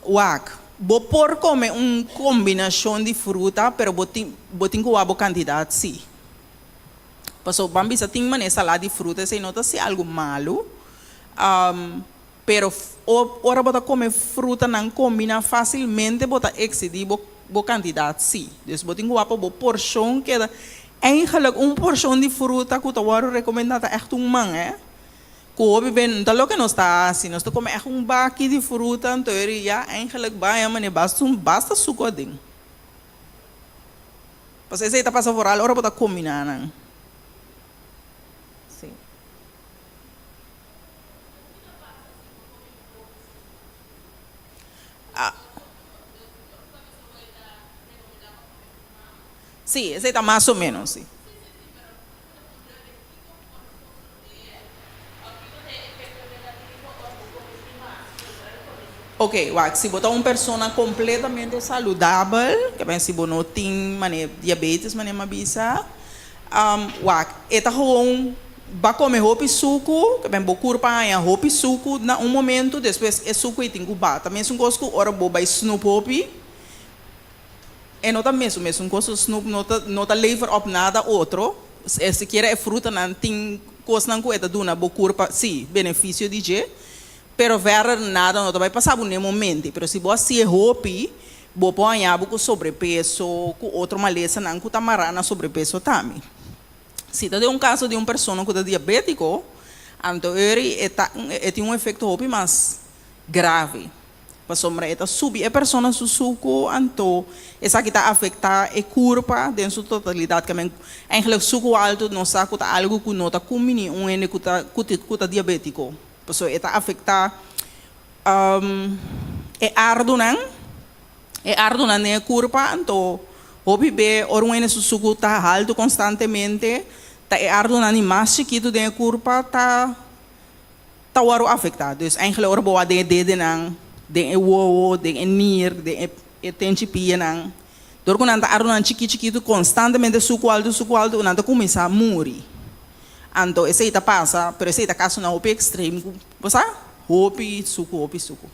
Wak, bo por come un combinacion di fruta pero bo tin bo tin cu wak bo cantidad si. Pasobra ban bisa tin manera salad di fruta esey no ta si algo malo. Pero ora bo ta come frutanan combina facilmente bo ta excedi bo bo cantidad si. Dus bo tin cu wak pa bo porcion keda. Eigenlijk un porcion di fruta cu ta wordo recomenda ta echt un man eh. Ku hopi ben no ta loke nos ta hasi, nos ta kome ègt un baki di fruta anto eri ya eigenlijk baña manera basta un basta suku aden. Pasobra esei ta pasa vooral ora bo ta kombiná nan. Sí. Ah. Sí, esei ta mas o menos, sí. Ok, wak, si bo ta un persona completamente saludabel, ke men si bo no tin mane diabetes mane mi a bisa, wak, e ta gewoon ba come hopi suku, ke men bo curpa haña hopi suku na un momento, despues e suku ei tin ku baha. Ta mesun cos ku ora bo bai snoep hopi, E no ta mesun mesun kos, snoep no ta no ta lever op nada otro, e sikiera e frutanan tin kosnan ku e ta duna bo kurpa, si, benefisio di dje, pero verder nada no ta bai pasa bo n'e momente, pero si bo a si'e hopi, bo por haña bo ku sobrepeso, ku otro malesanan ku ta mará na sobrepeso tambe. Si ta den un kaso di un persona ku ta diabétiko, anto eri e ta e tin un efekto hopi mas grave. Pasobra e ta subi e persona su suku, anto esaki ta afektá e kurpa den su totalidat. Ke men, eigenlijk suku altu nos sa ku ta algu ku no ta kumbiní un hende ku ta ku ta diabétiko. Pasobra e ta afektá e ardunan, e ardunan den e kurpa, anto hopi be ora un hende su suku ta haltu konstantemente, ta e ardunan di mas chikitu den e kurpa ta. ta wòrdu afektá. Dus eigenlijk ora bo wak den e dedenan, den e wowo, den e nir, den e tenchi pianan, dor ku nan ta ardunan chikí chikitu konstantemente suku altu suku altu nan ta kuminsá muri. Anto esei ta pasa, pero esei ta kasonan hopi ekstrem ku bo sa hopi suku hopi suku.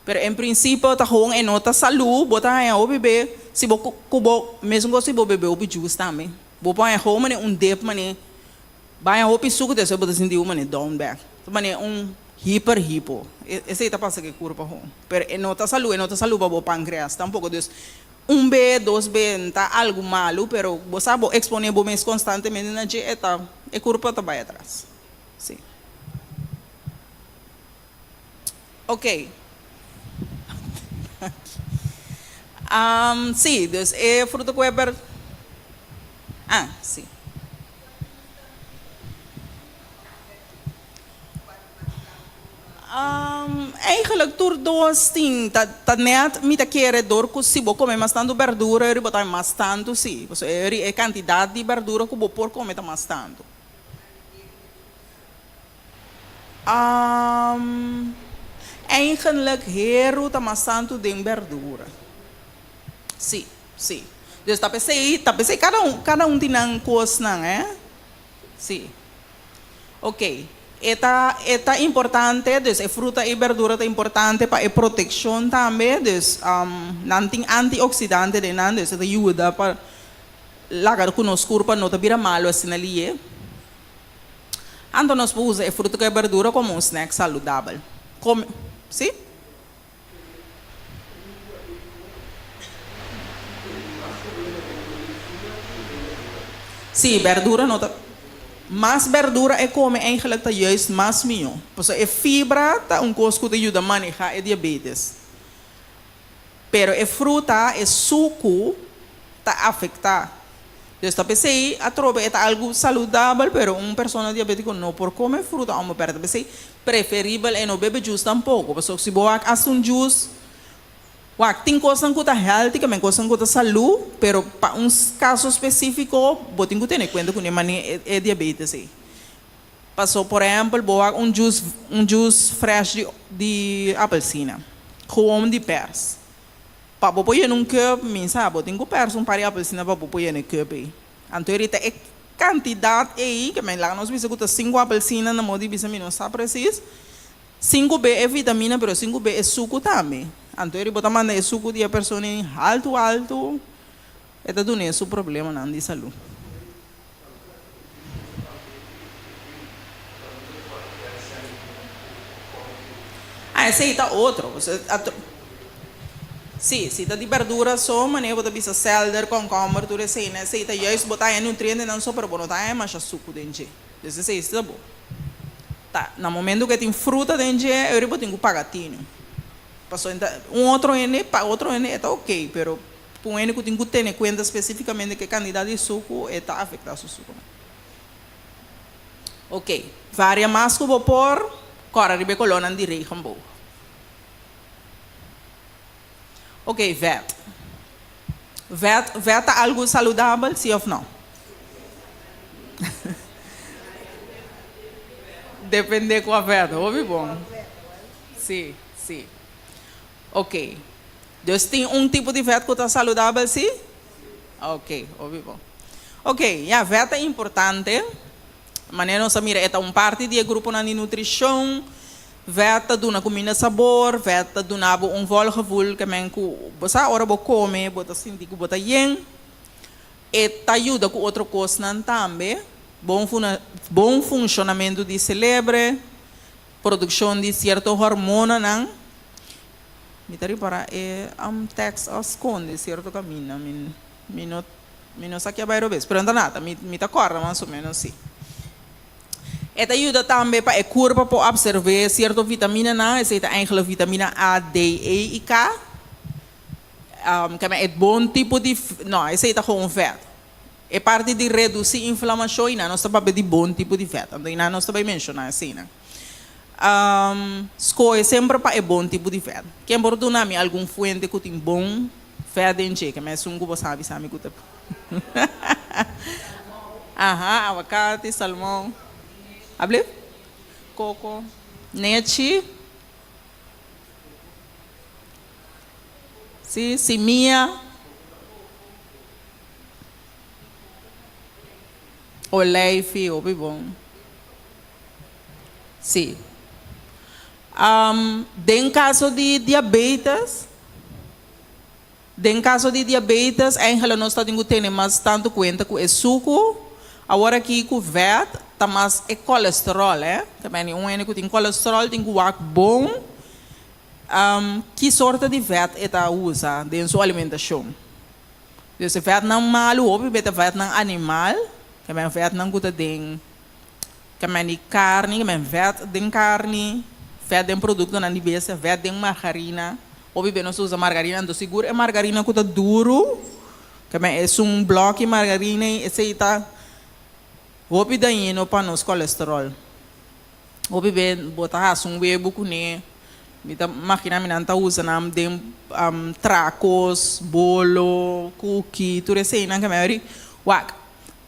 Pero en prinsipio ta gewoon e no ta salú, bo ta haña hopi be si bo ku bo mesun kos si bo bebe hopi juice tambe. Bo por haña gewoon manera un dip manera Baña hopi suku despues bo ta sinti un manera down bek. Ta manera un hiper hipo. Esei ta pasa ku e kurpa ho. Pero e no ta salu, e no ta salu pa bo pankreas tampoko. Dus un be, dos be no ta algu malu, pero bo sa bo eksponé bo mes konstantemente na dje e ta e kurpa ta bai atras. Si. Oké. Si, dus e fruta ku e ber, ah, si. Eigenlijk tur dos tin, ta ta net mi ta kere dor ku si bo kome mas tantu berdura eri bo ta mas tantu si, pasobra eri e kantidat di berdura ku bo por kome ta mas tantu. Eigenlijk heru ta mas tantu den berdura. Si, si. Dus ta p'esei, ta p'esei kada un, kada un tin nan kosnan, hè. Si. Oké. E ta, e ta importante, dus e fruta i berdura ta importante pa e protekshon tambe, dus nan tin antioksidante den nan, dus e ta yuda pa laga ku nos kurpa no ta bira malu asina lié. Anto nos por usa e fruta ku e berdura komo un snack saludabel. Kome, si? Sí, berdura no ta. Mas berdura e kome eigenlijk ta juist mas mihó. Pasobra e fibra ta un kos ku ta yuda manehá e diabetes. Pero e fruta, e suku, ta afektá. Dus ta p'esei atrobe e ta algu saludabel, pero un persona diabétiko no por kome fruta òf bèrda. Ta p'esei preferibel e no bebe djus tampoko. Pasobra si bo wak hasta un djus, wak tin kosnan ku ta healthy, ke men kosnan ku ta salú, pero pa un kaso spesífiko bo tin ku tene kuenta ku e manera e diabetes ei. Paso por ehempel bo wak un juice un juice fresh di di apelsina gewoon di pers pa bo por yena un cup mi sa bo tin cu pers un par di apelsina pa bo por yena e cup ey anto ahorita e cantidad ey ke men laga nos bisa cu ta cinco apelsina na modo di bisa mi no sa precies cinco be e vitamina pero cinco be e sucu tambe anto ahorita bo ta manda e sucu di e persona ey alto alto e ta duna e su problemanan di salud. Ah, esei ta otro. Sí, si ta di berdura so, manera bo ta bisa selder, komkomber, tur eseinan, esei ta juist bo ta haña nutrientenan so, pero bo no ta haña masha suku den dje. Dus esei si ta bon. Ta na momento ku e tin fruta den dje, e ora bo tin ku paga tinu. Pasobra e ta un otro hende, pa otro hende e ta ok, pero pa un hende ku tin ku tene kuenta spesífikamente ku e kantidat di suku, e ta afektá su sukunan. Ok, varia mas ku bo por, kòrda riba e kolónan di regenboog. Ok, vèt. Vèt, vèt ta algu saludabel, si òf nò? Dependé kua vèt, hopi bon. Si, si. Ok. Dus tin un tipo di vèt ku ta saludabel, si? Ok, hopi bon. Ok, ya, vèt ta importante. Manera nos a mira e ta un parti di e gruponan di nutrishon. Vèt ta duna kuminda sabor, vèt ta duna bo un vòlgevoel ke men ku bo sa ora bo kome bo ta sinti ku bo ta yen. E ta yuda ku otro kosnan tambe, bon bon funshonamentu di selebre, produkshon di sierto hormonanan. Mi ta ripará e tèks a skonde sierto kaminda, mi mi no Mi no sa ke a bai robes, pero no ta nada, mi mi ta kòrda mas o ménos si. E ta yuda tambe pa e kurpa por apsorbé sierto vitaminanan, esei ta eigenlijk vitamina A, D, E i K. Keme e bon tipo di, no, esei ta gewoon vèt. E parti di redusí inflamashon, i nan nos ta papia di bon tipo di vèt, anto i nan nos ta bai menshoná eseinan. Skohe semper pa e bon tipo di vèt. Ken por duna mi algun fuente ku tin bon Vèt den dje, ke mesun ku bo sa bisa mi ku ta Aha, awakati, salmon. Ablif? Koko, nechi. Si, simia. Oleifi, hopi bon. Si. Den kaso di diabetes. Den kaso di diabetes, eigenlijk nos ta tin ku tene mas tantu kuenta ku e suku. Awor aki ku vèt ta mas e kolesteròl, eh. Ta bini un hende ku tin kolesteròl tin ku wak bon ki sorto di vèt e ta usa den su alimentashon. Dus e vètnan malu hopi be ta vètnan animal, ta bini vètnan ku ta den Kemen di karni, kemen vèt den karni, vèt den produktonan di bestia, vèt den margarina. Hopi be nos ta usa margarina, anto sigur e margarina ku ta duru, kemen esun blòki margarina ei, esei ta hopi dañino pa nos kolesteròl. Hopi be bo ta hasi un webu kuné, mi ta magina mi nan ta usa nan den trakos, bolo, kuki, tur eseinan kemen wak.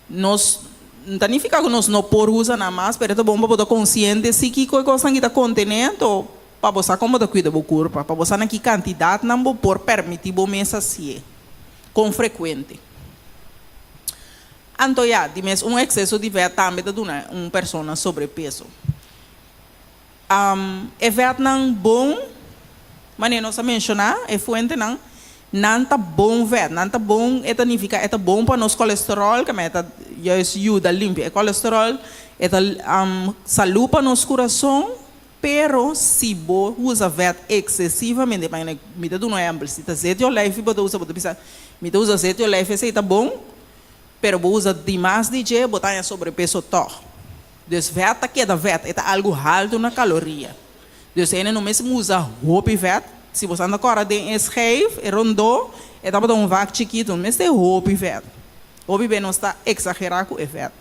Nos no ta nifiká ku nos no por usa nan mas, pero e ta bon pa bo ta konsiente si kiko e kosnan ki ta kontené, anto pa bo sa kon bo ta kuida bo kurpa, pa bo sa na ki kantidatnan bo por permití bo mes hasié, kon frekuente. Anto ya, di mes un ekseso di vèt tambe ta duna un persona sobrepeso. E vètnan bon, manera nos a menshoná, e fuentenan, nan ta bon vèt. Nan ta bon, e ta nifiká e ta bon pa nos kolesteròl, keme e ta juist yuda limpia e kolesteròl, e ta salú pa nos kurason, pero si bo usa vèt eksesivamente, pa mi ta duna un ehèmpel, si ta zeti olijfi bo ta usa, bo ta bisa, mi ta usa zeti olijfi esei ta bon, pero bo usa dimas di dje, bo ta haña sobrepeso tòg. Dus vèt ta keda vèt, e ta algu haltu na kaloria. Dus hende no mester usa hopi vèt. Si bo sta kòrda den e schijf, e rondó, e tabata un vak chikitu, no mester hopi vèt. Hopi be nos ta eksagerá ku e vèt.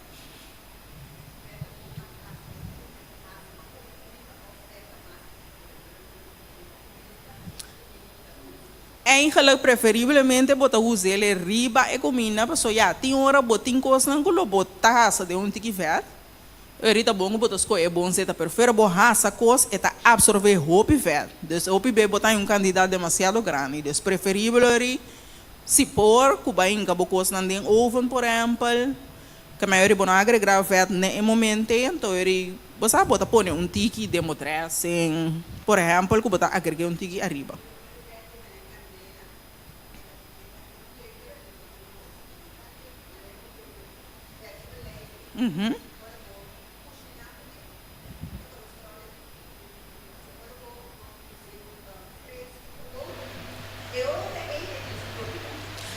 Eigenlijk preferiblemente bo ta us'el riba e kuminda paso ya tin ora bo tin kosnan ku lo bo ta hasa den un tiki vèt, eri ta bon ku bo ta skohe e bon zeta pero fuera bo hasa kos e ta absorbe hopi vèt, dus hopi be bo ta haña un kantidat demasiado grandi, dus preferibel eri si por ku bai hinka bo kosnan den oven por ehèmpel, Ke mayoria bo no agregrá vèt ne e momente, anto eri bo sa bo ta pone un tiki den bo dressing, por ehèmpel ku bo ta agreg'é un tiki ariba.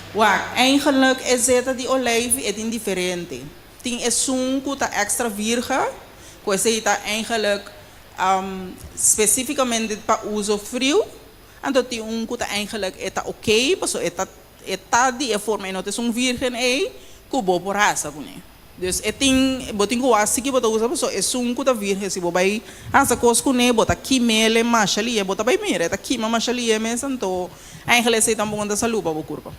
Wak, eigenlijk e zeta di olijfi e tin diferente. Tin esun ku ta extra virgen, ku. Ku esei ta eigenlijk spesífikamente pa uso friu. Anto tin un ku ta eigenlijk e ta oké, pasobra e ta e ta di e forma ei, no ta esun virgen ei ku bo por hasa kuné. Dus e tin, bo tin ku wak si ki bo ta usa pasobra esun ku ta virgen si bo bai hasa kos kuné bo ta kim'el masha lihe, bo ta bai mira e ta kima masha lihe mes anto eigenlijk esei tampoko no ta salú pa bo kurpa.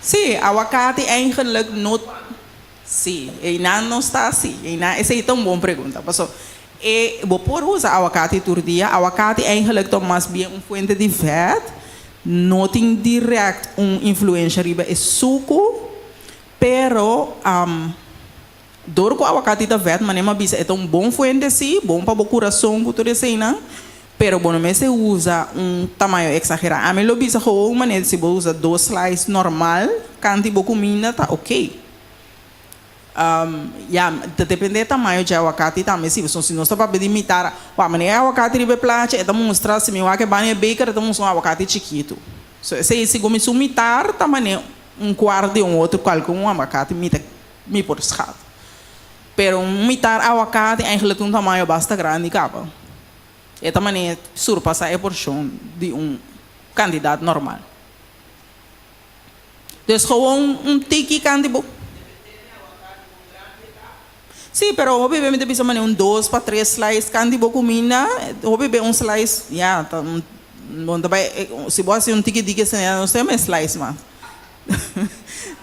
Sí, awakati eigenlijk no. Sí, einan no sta así. Einan, esei ta un bon pregunta. Paso, e, bo por usa awakati tur dia. Awakati eigenlijk ta mas bien un fuente di vèt. No tin dirèkt un influensha riba e suku, pero, Dor ku awakati ta vèt, manera mi a bisa, e ta un bon fuente sí, bon pa bo kurason ku tur eseinan, pero bo no mester usa un tamaño eksagerá. Ami lo bisa gewoon manera si bo usa dos slice normal kanti bo kuminda ta oké. Ya, ta dependé e tamaño dje awakati tambe sí, pasobra si nos ta papia di mitar, wak manera e awakati riba e plachi e ta mustra, si mi wak e banda e beker e ta mustra un awakati chikitu. So esei segun mi su mitar ta manera un kuart di un otro kualke un awakati mi ta Mi por schat. Pero un mitar awakati eigenlijk ta un tamaño basta grandi caba. E ta manera surpasa e porcion di un cantidad normal. Dus gewoon un tiki canti bo. Si, pero hopi be mi ta bisa manera un dos pa tres slice canti bo cuminda. Hopi be un slice, ya, ta un, bo ta bay, si bo haci un tiki diki asina no ta yama e slice mas.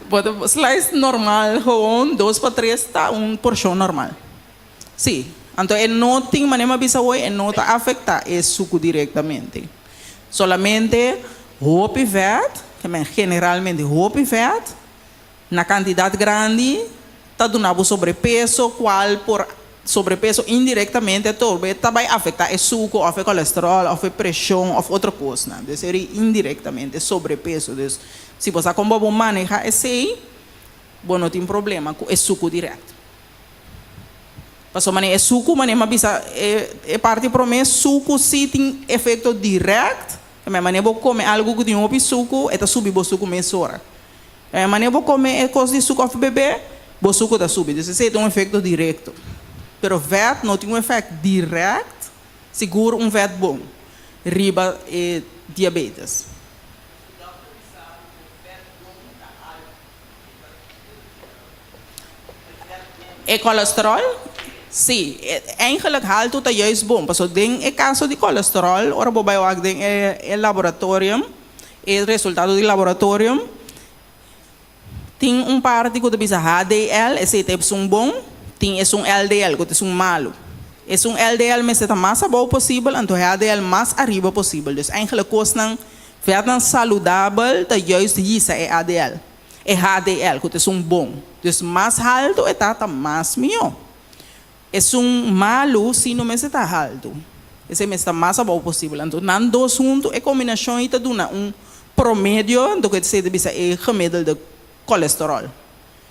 Bo ta slice normal gewoon dos pa tres ta un porshon normal. Si. Anto e no tin manera mi a bisa hoy e no ta afecta e suku directamente. Solamente hopi vet, ke men generalmente hopi vet na cantidad grandi ta duna bo sobrepeso cual por sobrepeso indirectamente atorbe ta bay afecta e suco of e colesterol of e presion of otro cosnan. Dus eri indirectamente sobrepeso. Dus si bo sa con bo bo maneha esey bo no tin problema cu e suco direct. Pasobra manera e suco manera mi a bisa e parti prome suco si tin efecto direct, manera bo come algo cu tin hopi suco e ta subi bo suco mesora. E manera bo come e cos di sucu of bebe, bo sucu ta subi. Dus esey ta un efecto directo. Pero vet no tin un efect direct, sigur un vet bon, riba e diabetes. E colesterol? Si, eigenlijk haltu ta juist bon, pasobra den e caso di colesterol, ora bo bay wak den e laboratorium, E resultado di laboratorium tin un parti ku ta bisa HDL, esei ta esun bon, tin esun LDL ku ta esun malu. Esun LDL mester ta mas abou posibel, anto HDL mas ariba posibel. Dus eigenlijk kosnan, vètnan saludabel ta juist hisa e ADL, e HDL ku ta esun bon. Dus mas haltu e ta, ta mas mihó. Esun malu si no mester ta haltu. Esei mester ta mas abou posibel. Anto nan dos huntu e kombinashon ei ta duna un promedio, anto ku esei ta bisa e gemiddelde kolesterol.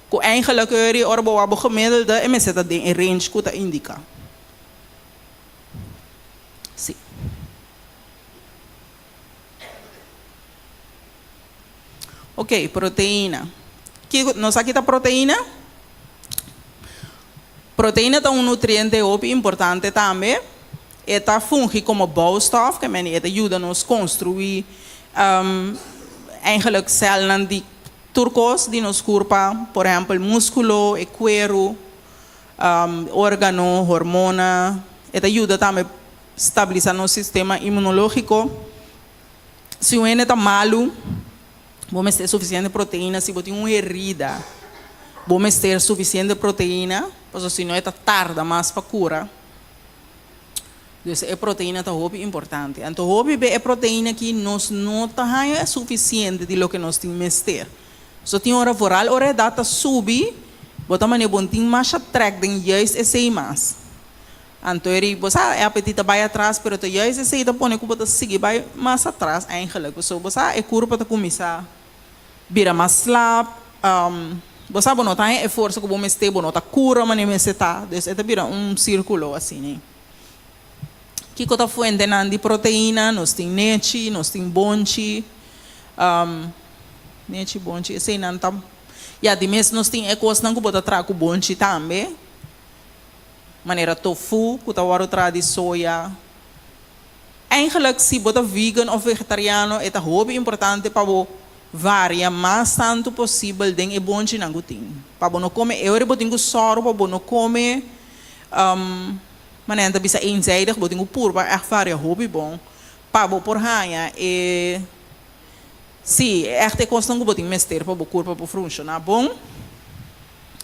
Ku eigenlijk eri ora bo wak bo gemiddelde e mester ta den e range ku ta indiká. Si. Ok, proteina. Kiko, nos sa ki ta proteina? Proteina ta un nutriente hopi importante tambe. E ta fungi komo bouwstof, ke meni e ta yuda nos konstruí eigenlijk sèlnan di tur kos di nos kurpa, por ehèmpel múskulo, e kueru, órgano, hormona. E ta yuda tambe stabilisá nos sistema inmunológiko. Si un hende ta malu, bo mester sufisiente proteina. Si bo tin un herida, bo mester sufisiente proteina, pasobra si no e ta tarda mas pa kura. Dus e proteina ta hopi importante. Anto hopi be e proteina aki nos no ta haña sufisiente di loke nos tin mester. So tin ora vooral ora edat ta subi, bo ta manera bo no tin masha trèk den juist esei mas. Anto e ri, bo sa, e apetit ta bai atras, pero ta juist esei ta pone ku bo ta sigui bai mas atras eigenlijk. Pasobra bo sa, e kurpa ta kuminsá bira mas slap, bo sa bo no ta haña e forsa ku bo mester, bo no ta kura manera mester ta. Dus e ta bira un sirkulo asina. Kiko ta fuentenan di proteina? Nos tin nechi, nos tin bonchi. Um, nechi bonchi, eseinan ta, ya, di mes nos tin e kosnan ku bo ta traha ku bonchi tambe, manera tofu ku ta wòrdu traha di soya. Eigenlijk si bo ta vegan òf vegetariano e ta hopi importante pa bo varia mas tantu posibel den e bonchinan ku tin. Pa bo no kome e ora bo tin ku sòru pa bo no kome, um, manera nan ta bisa eenzijdig, bo tin ku purba ègt varia hopi bon pa bo por haña e, sí, ègt e kosnan ku bo tin mester pa bo kurpa por funshoná bon.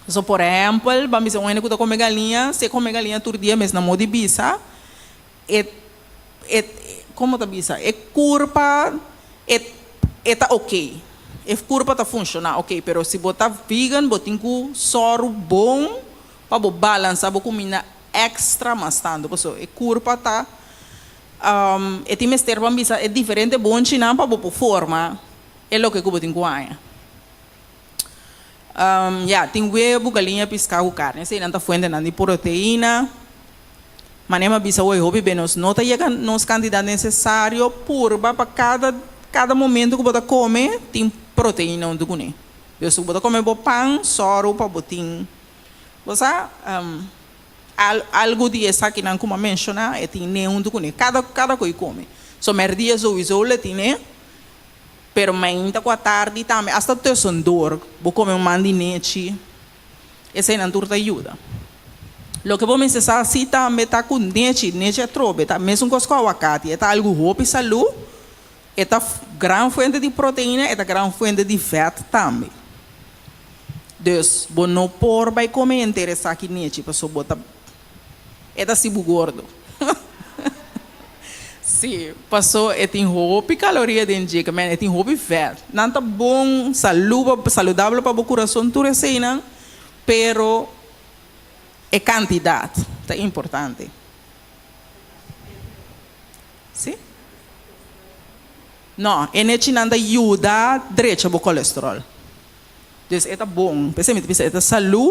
So, por ehèmpel, ban bisa un hende ku ta kome galiña, si e kome galiña tur dia mes na moda di bisa, e, e, komo ta bisa, e kurpa e, e ta okey, e kurpa ta funshoná okey, pero si bo ta vegan bo tin ku sòru bon pa bo balansá bo kuminda èkstra mas tantu, pasobra e kurpa ta. E tin mester pa bisa e diferente bonchinan pa bo por forma e loke ku bo tin ku haña. Ya, tin webu, galiña, piská ku karni. Eseinan ta fuentenan di proteina. Manera mi a bisa hoy hopi be nos no ta yega nos kantidat nesesario purba pa kada kada momento ku bo ta kome tin proteina huntu kuné. Dus ku bo ta kome bo pan sòru pa bo tin bo sa. Al, algu di esakinan ku mi a menshoná, e tin ne huntu kuné. Kada, kada ku e kome. So mèrdia souiso lo e tin ne, pero mainta ku atardi tambe, asta tussendoor, bo kome un man di nechi, eseinan tur ta yuda. Loke bo mester sa si tambe ta ku nechi, nechi atrobe ta mesun kos ku awakati, e ta algu hopi salú, e ta gran fuente di proteina, e ta gran fuente di vèt tambe. Dus, bo no por bai come henter esaki nechi paso bo ta e ta haci bo gordo. Si, paso e tin hopi caloria den dje, ke men e tin hopi vet. Nan ta bon, salu pa saludabel pa bo curason tur eseinan, pero e cantidad ta importante. Si? No, e nechinan ta yuda drecha bo kolesterol. Dus e ta bon. P'esei mi ta bisa e ta salú,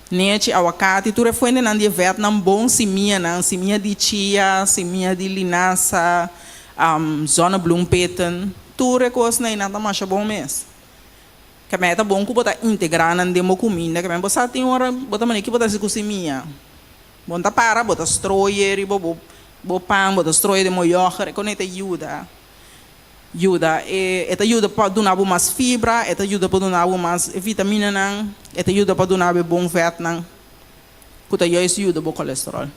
nechi, awakati, tur e fuentenan di e vètnan bon, simianan, simia di chia, simia di linasa, zonnebloempitten, tur e kosnan ei nan ta masha bon mes. Kemey e ta bon ku bo ta integrá nan den bo kuminda, kemey bo sa tin ora bo ta manera ki bo ta hasi ku simia. Bo no ta para, bo ta strooie riba bo bo pan, bo ta strooie den bo yoghurt, e kon ei ta yuda. Yuda. E e ta yuda pa duna bo mas fibra, e ta yuda pa duna bo mas vitaminanan, e ta yuda pa duna bo e bon vètnan ku ta juist yuda bo kolesteròl.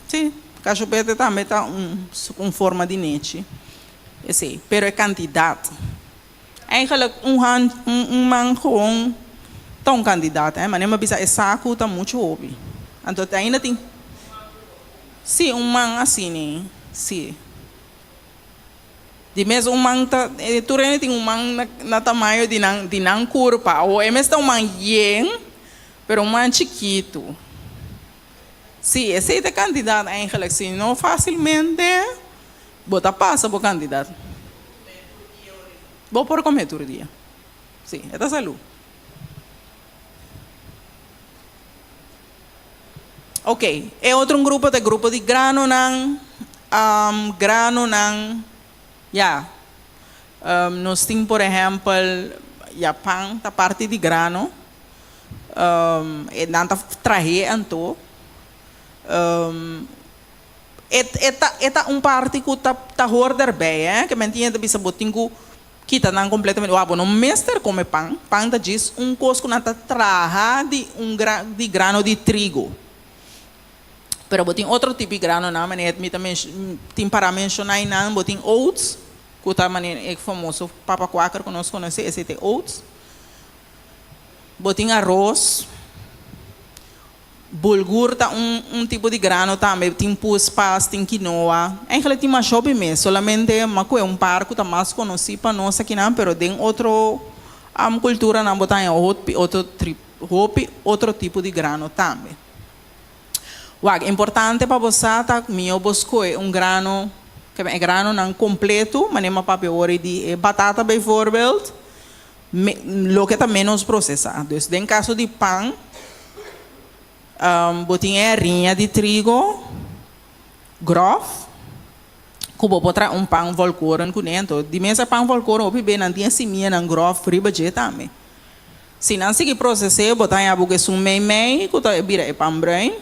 Sí, kashopete tambe ta un un forma di nechi, esei, pero e kantidat. Eigenlijk un hand, un un man gewoon ta un kandidat, hè, manera mi a bisa e saku ta muchu hopi. Anto te ainda tin, sí, un man asina, sí. Di mes un man ta, tur hende tin un man na na tamaño di nan di nan kurpa. Awor e mes ta un man yen, pero un man chikitu. Sí, esei ta e kantidat eigenlijk, si no fásilmente bo ta pasa bo kantidat. Bo por come tur dia. Sí, e ta salú. Ok, e otro un grupo ta e grupo di granonan. Granonan, ya. Nos tin por ehèmpel, ya pan ta parti di grano. E nan ta trah'é anto. E e ta e ta un parti ku ta ta hor derbei eh, ke men tin hende ta bisa bo tin ku kita nan kompletamente, wak bo no mester kome pan, pan ta djis un kos ku nan ta traha di un gra di grano di trigo. Pero bo tin otro tipo di granonan manera mi ta mensh tin para menshoná einan, bo tin oats ku ta manera e famoso papa kwaker ku nos konosé, esei ta e oats. Bo tin aros. Bulgur ta un un tipo di grano tambe, tin puspas, tin quinoa. Eigenlijk tin mas hopi mes, solamente m'a koe un par ku ta mas konosí pa nos akinan, pero den otro kulturanan bo ta haña hopi otro hopi otro tipo di grano tambe. Wak, importante pa bo sa ta mihó bo skohe un grano, ke e granonan kompleto, manera m'a papia awor di e batata bijvoorbeeld, Loke ta ménos prosesá. Dus den kaso di pan, bo tin e hariña di trigo gròf, Ku bo por traha un pan volkoren kuné. Anto di mes e pan volkoren hopi be nan tin e simianan gròf riba dje tambe. Si nan sigui proses'é bo ta haña bo ku esun meimei ku ta bira e pan bruin.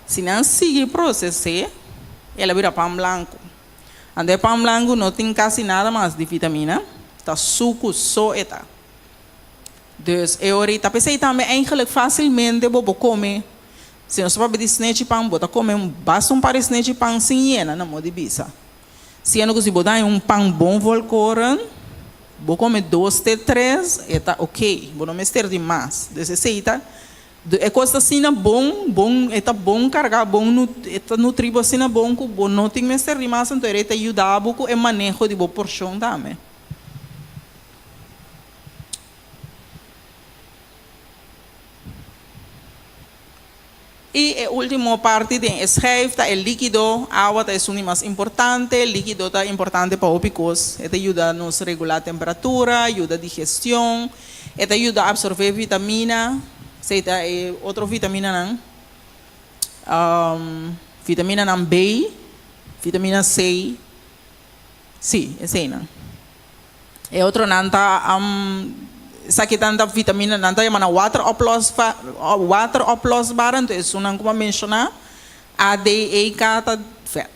Si nan sigui proses'é el a bira pan blanku. Anto e pan blanku no tin kasi nada mas di vitamina, ta suku so e ta. Dus e ora ei ta p'esei tambe eigenlijk fásilmente bo por kome. Si nos ta papia di snechi pan, bo ta kome un basta un par di snechi pan sin yena na modo di bisa. Siendo ku si bo daña un pan bon volkoren, bo kome dos te tres, e ta ok, bo no mester di mas. Dus esei ta, e kos ta asina bon, bon, e ta bon kargá, bon e ta nutri bo asina bon ku bo no tin mester di mas, anto e ta yuda bo ku e maneho di bo porshon tambe. I e último parti den e schijf ta e líkido. Awa ta esun di mas importante. Líkido ta importante pa hopi kos. E ta yuda nos regulá temperatura, yuda digestion, e ta yuda absorbé vitamina, esei ta e otro vitaminanan, vitaminanan B, vitamina C, sí, eseinan. E otronan ta esaki tan ta vitamina nan ta yama nan water oplosba water oplosbaar anto esunnan ku bo a menshoná A D E K ta vèt.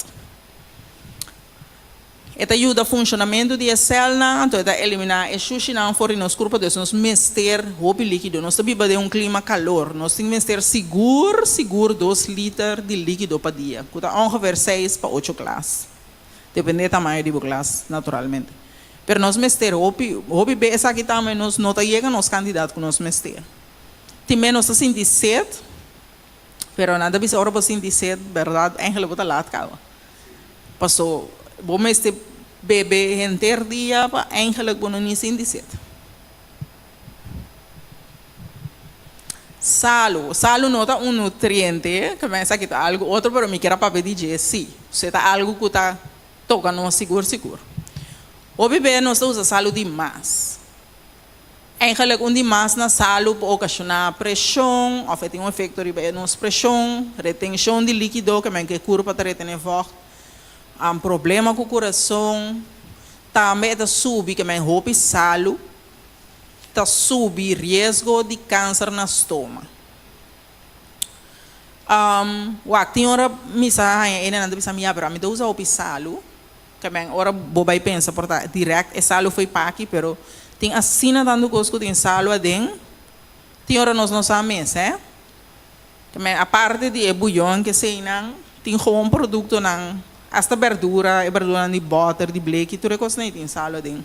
E ta yuda funshonamentu di e sèlnan anto e ta eliminá e shushinan for di nos kurpa dus nos mester hopi líkido nos ta biba den un klima kalor nos tin mester sigur sigur dos liter di líkido pa dia ku ta ongeveer seis pa ocho glas. Depende e tamaño di bo glas, naturalmente. Pero nos mester hopi, hopi be esaki tambe nos no ta yega nos kantidat ku nos mester. Tin be nos ta sinti set, pero nan ta bisa ora bo sinti set, bèrdat eigenlijk bo ta lat kaba. Paso bo mester bebe henter dia pa eigenlijk bo no ni sinti set. Salu. Salu no ta un nutriente, ke men esaki ta algu otro, pero mi kier a papia di dje si. Su e ta algu ku ta toka nos sigur sigur. Hopi bes nos ta usa salu di mas. Eigenlik un di mas na salu por okashoná preshon òf e tin un efekto riba e nos preshon, retenshon di líkido, ke men ke kurpa ta retené vògt, problema ku kurason. Tambe e ta subi ke men hopi salu. ta subi riesgo di kanser na stoma. Wak, tin ora mi sa haña ene nan ta bisa mi, ya, pero ami ta usa hopi salu. Ke men ora bo bai pensa por ta dirèkt e salu fo'i paki, pero tin asina tantu kos ku tin salu aden, tin ora nos no sa mes, hè. Ke men aparte di e buyon ke eseinan, tin gewoon produktonan, asta bèrdura, e bèrduranan di bòter, di bleki, tur e kosnan ei tin salu aden.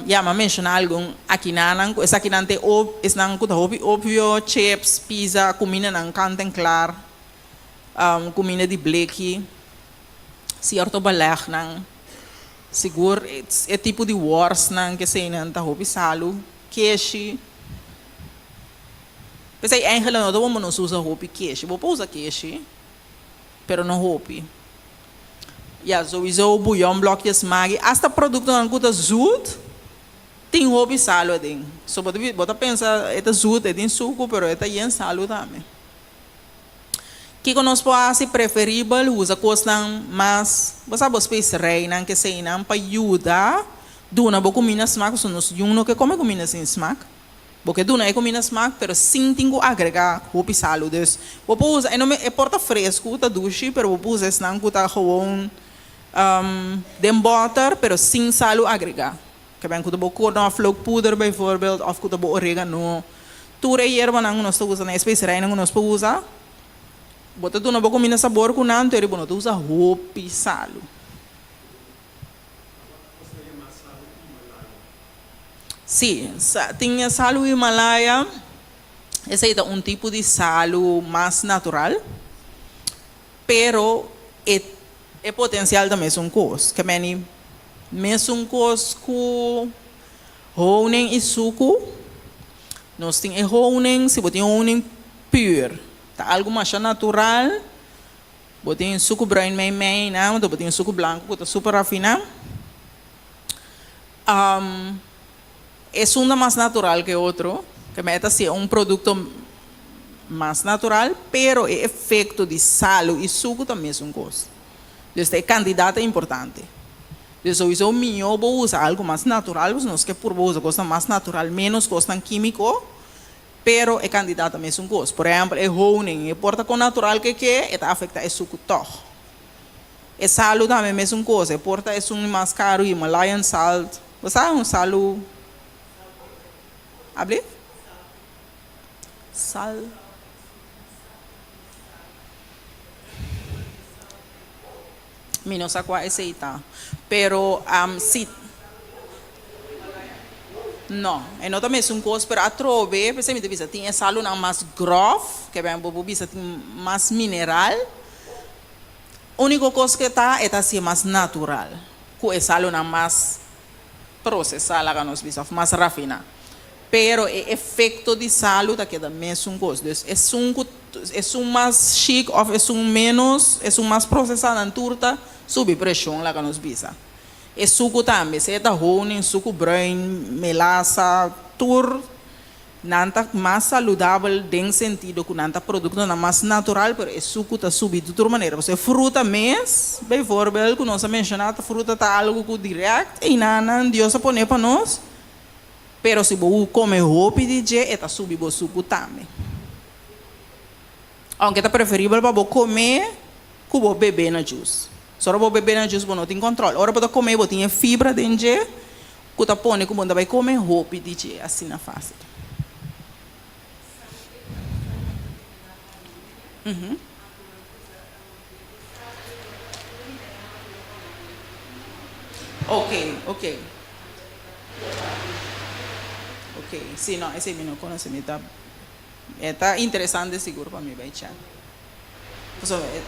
Ya, m'a menshoná algun akinanan ku esakinan ta e ob, esnan ku ta hopi opvio, chips, pizza, kumindanan kant en klar, kuminda di bleki, sierto balègnan, sigur e tipo di wòrsnan keseinan ta hopi salu, keshi. P'esei eigentlik no ta bon pa nos usa hopi keshi. Bo por usa keshi, pero no hopi. Ya, souiso buyon, blokjes Maggi, hasta productonan cu ta zoet tin hopi salo aden. So bo ta bo ta pensa e ta zoet, e tin sucu, pero e ta yen salo tambe. Kico nos por haci? Preferibel usa cosnan mas, bo sa bo specerij-nan, keseinan pa yuda duna bo cuminda smaak, pasobra nos yun no ke come cuminda sin smaak. Bo ke duna e kuminda smak pero sin tin ku agregá hopi salu. Dus bo por usa e no e por ta fresku, ta dushi, pero bo por usa esnan ku ta gewoon den bòter pero sin salu agregá. Ke ben ku ta bo knoflookpoeder bijvoorbeeld òf ku ta bo oregano. Tur e yerbanan ku nos ta usa na e speserijnan ku nos por usa, bo ta duna bo kuminda sabor ku nan, pero bo no ta usa hopi salu. Sí, tin e salu Himalaya, esei ta un tipo di salu mas natural, pero e e potensial ta mesun kos. Ke meni mesun kos ku honing i suku. Nos tin e honing, si bo tin honing pur, ta algu masha natural. Bo tin suku bruin mei mei nan, anto bo tin suku blanku ku ta super rafiná. Esun ta mas natural ke otro, ke mei ta si un produkto mas natural, pero e efekto di salu i suku ta mesun kos. Dus ta e kantidat ta importante. Dus souiso mihó bo usa algu mas natural, pasobra nos ke purba usa kosnan mas natural, ménos kosnan kímiko, pero e kantidat ta mesun kos. Por ehèmpel, e honing, e por ta kon natural ke ke, e ta afektá e suku tòg. E salu tambe mesun kos, e por ta esun di mas karu, Himalayan salt, bo sa un salu, ablief? Sal. Mi no sa kua esei ta, pero si. No, e no ta mesun kos, pero atrobe, p'esei mi ta bisa tin e salunan mas gròf, ke ben bo por bisa tin mas mineral. Úniko kos ke ta, e ta hasié mas natural ku e salunan mas prosesá, laga nos bisa, òf mas rafiná. Pero e efekto di salu ta keda mesun kos. Dus esun ku esun mas shik òf esun ménos, esun mas prosesá nan tur ta subi preshon laga nos bisa. E suku tambe, sea ta honing, suku bruin, melasa, tur nan ta mas saludabel den sentido ku nan ta produktonan mas natural pero e suku ta subi di tur manera. Pasobra e fruta mes, bijvoorbeeld ku nos a menshoná, ta fruta ta algu ku dirèkt einan Dios a pone pa nos. Pero si bo come hopi di dje, e ta subi bo sucu tambe. Aunke ta preferibel pa bo come cu bo bebe na juice. So ora bo bebe na juice bo no tin control. Ora bo ta come bo tin e fibra den dje cu ta pone cu bo no ta bay come hopi di dje asina facil. Ok, ok. Ok, si no, esei mi no konosé, mi ta, e ta interesante sigur pa mi bai chèk. Pasobra e.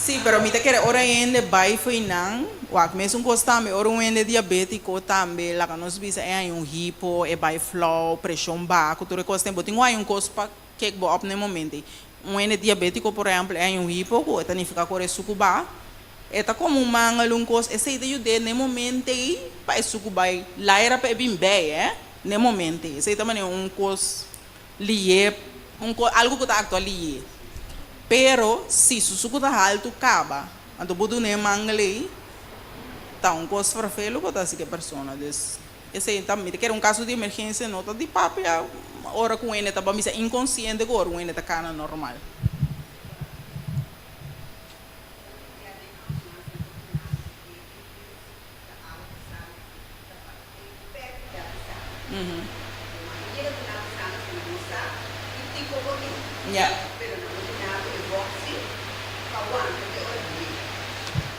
Sí, pero mi ta kere ora hende bai fo'i nan, wak mesun kos tambe, ora un hende diabétiko tambe laga nos bisa e haña un hipo, e bai flou, preshon baho, tur e kos ten, bo tin ku haña un kos pa kek bo op na e momento ei. Un hende diabétiko por ehèmpel e haña un hipo ku e ta nifiká ku ora e suku baha, e ta komo un mangel, un kos, esei ta yud'é na e momento ei pa e suku bai laira pa e bin bei, eh, na e momento ei. Esei ta manera un kos. Lié, un ko, algu ku ta aktua lié. Pero si su suku ta haltu kaba, anto bo dun'é mangel ei, ta un kos ferfelu ku ta hasi ku e persona. Dus, esei ta, mi ta kere un kaso di emergensia no ta di papia ora ku un hende ta bamisa inkonsiente ku ora un hende ta kana normal.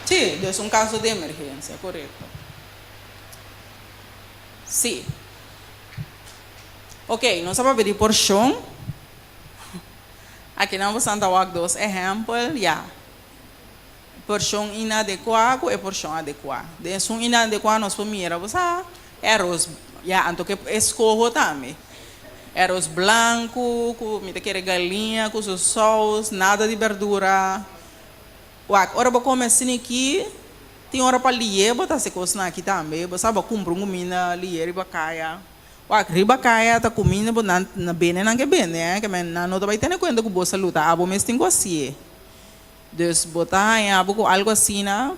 Sí, dus un caso di emergencia, correcto. Sí. Ok, nos a papia di porcion. Aki nan boso ta wak dos ehempel, ya. Porshon inadekuá ku e porshon adekuá. Den esun inadekuá nos por mira bo sa e aros ya anto ke eskoho tambe. E aros blanku ku mi ta kere galiña ku su sous, nada di berdura. Wak, ora bo kome asina aki tin ora pa lié bo ta hasi kosnan aki tambe. Bo sa bo kumpra un kuminda lié riba kaya. Wak, riba kaya ta kuminda bo nan na bende nan ke bende, ke men nan no ta bai tene kuenta ku bo salú ta abo mes tin ku hasié. Dus bo ta haña bo ku algu asina,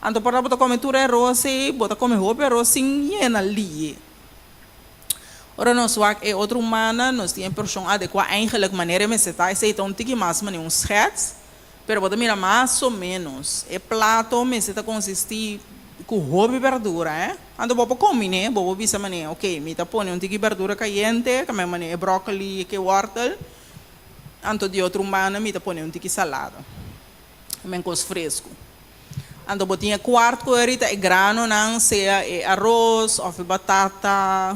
anto por ta bo ta kome tur e aros ei, bo ta kome hopi aros sin yena liye. Ora nos wak e otro humana, nos tin e porshon adekuá eigenlijk manera e mester ta, esei ta un tiki mas manera un schets, pero bo ta mira mas o menos e plato mester ta konsistí ku hopi berdura, eh. Anto bo por kombiné, bo por bisa manera, ok, mi ta pone un tiki berdura kayente, ta manera e bròkoli, e wortel, Anto di otro un banda mi ta pone un tiki salada. Men kos fresku. Anto bo tin e kwart ku ahorita e granonan, sea e aros òf e batata,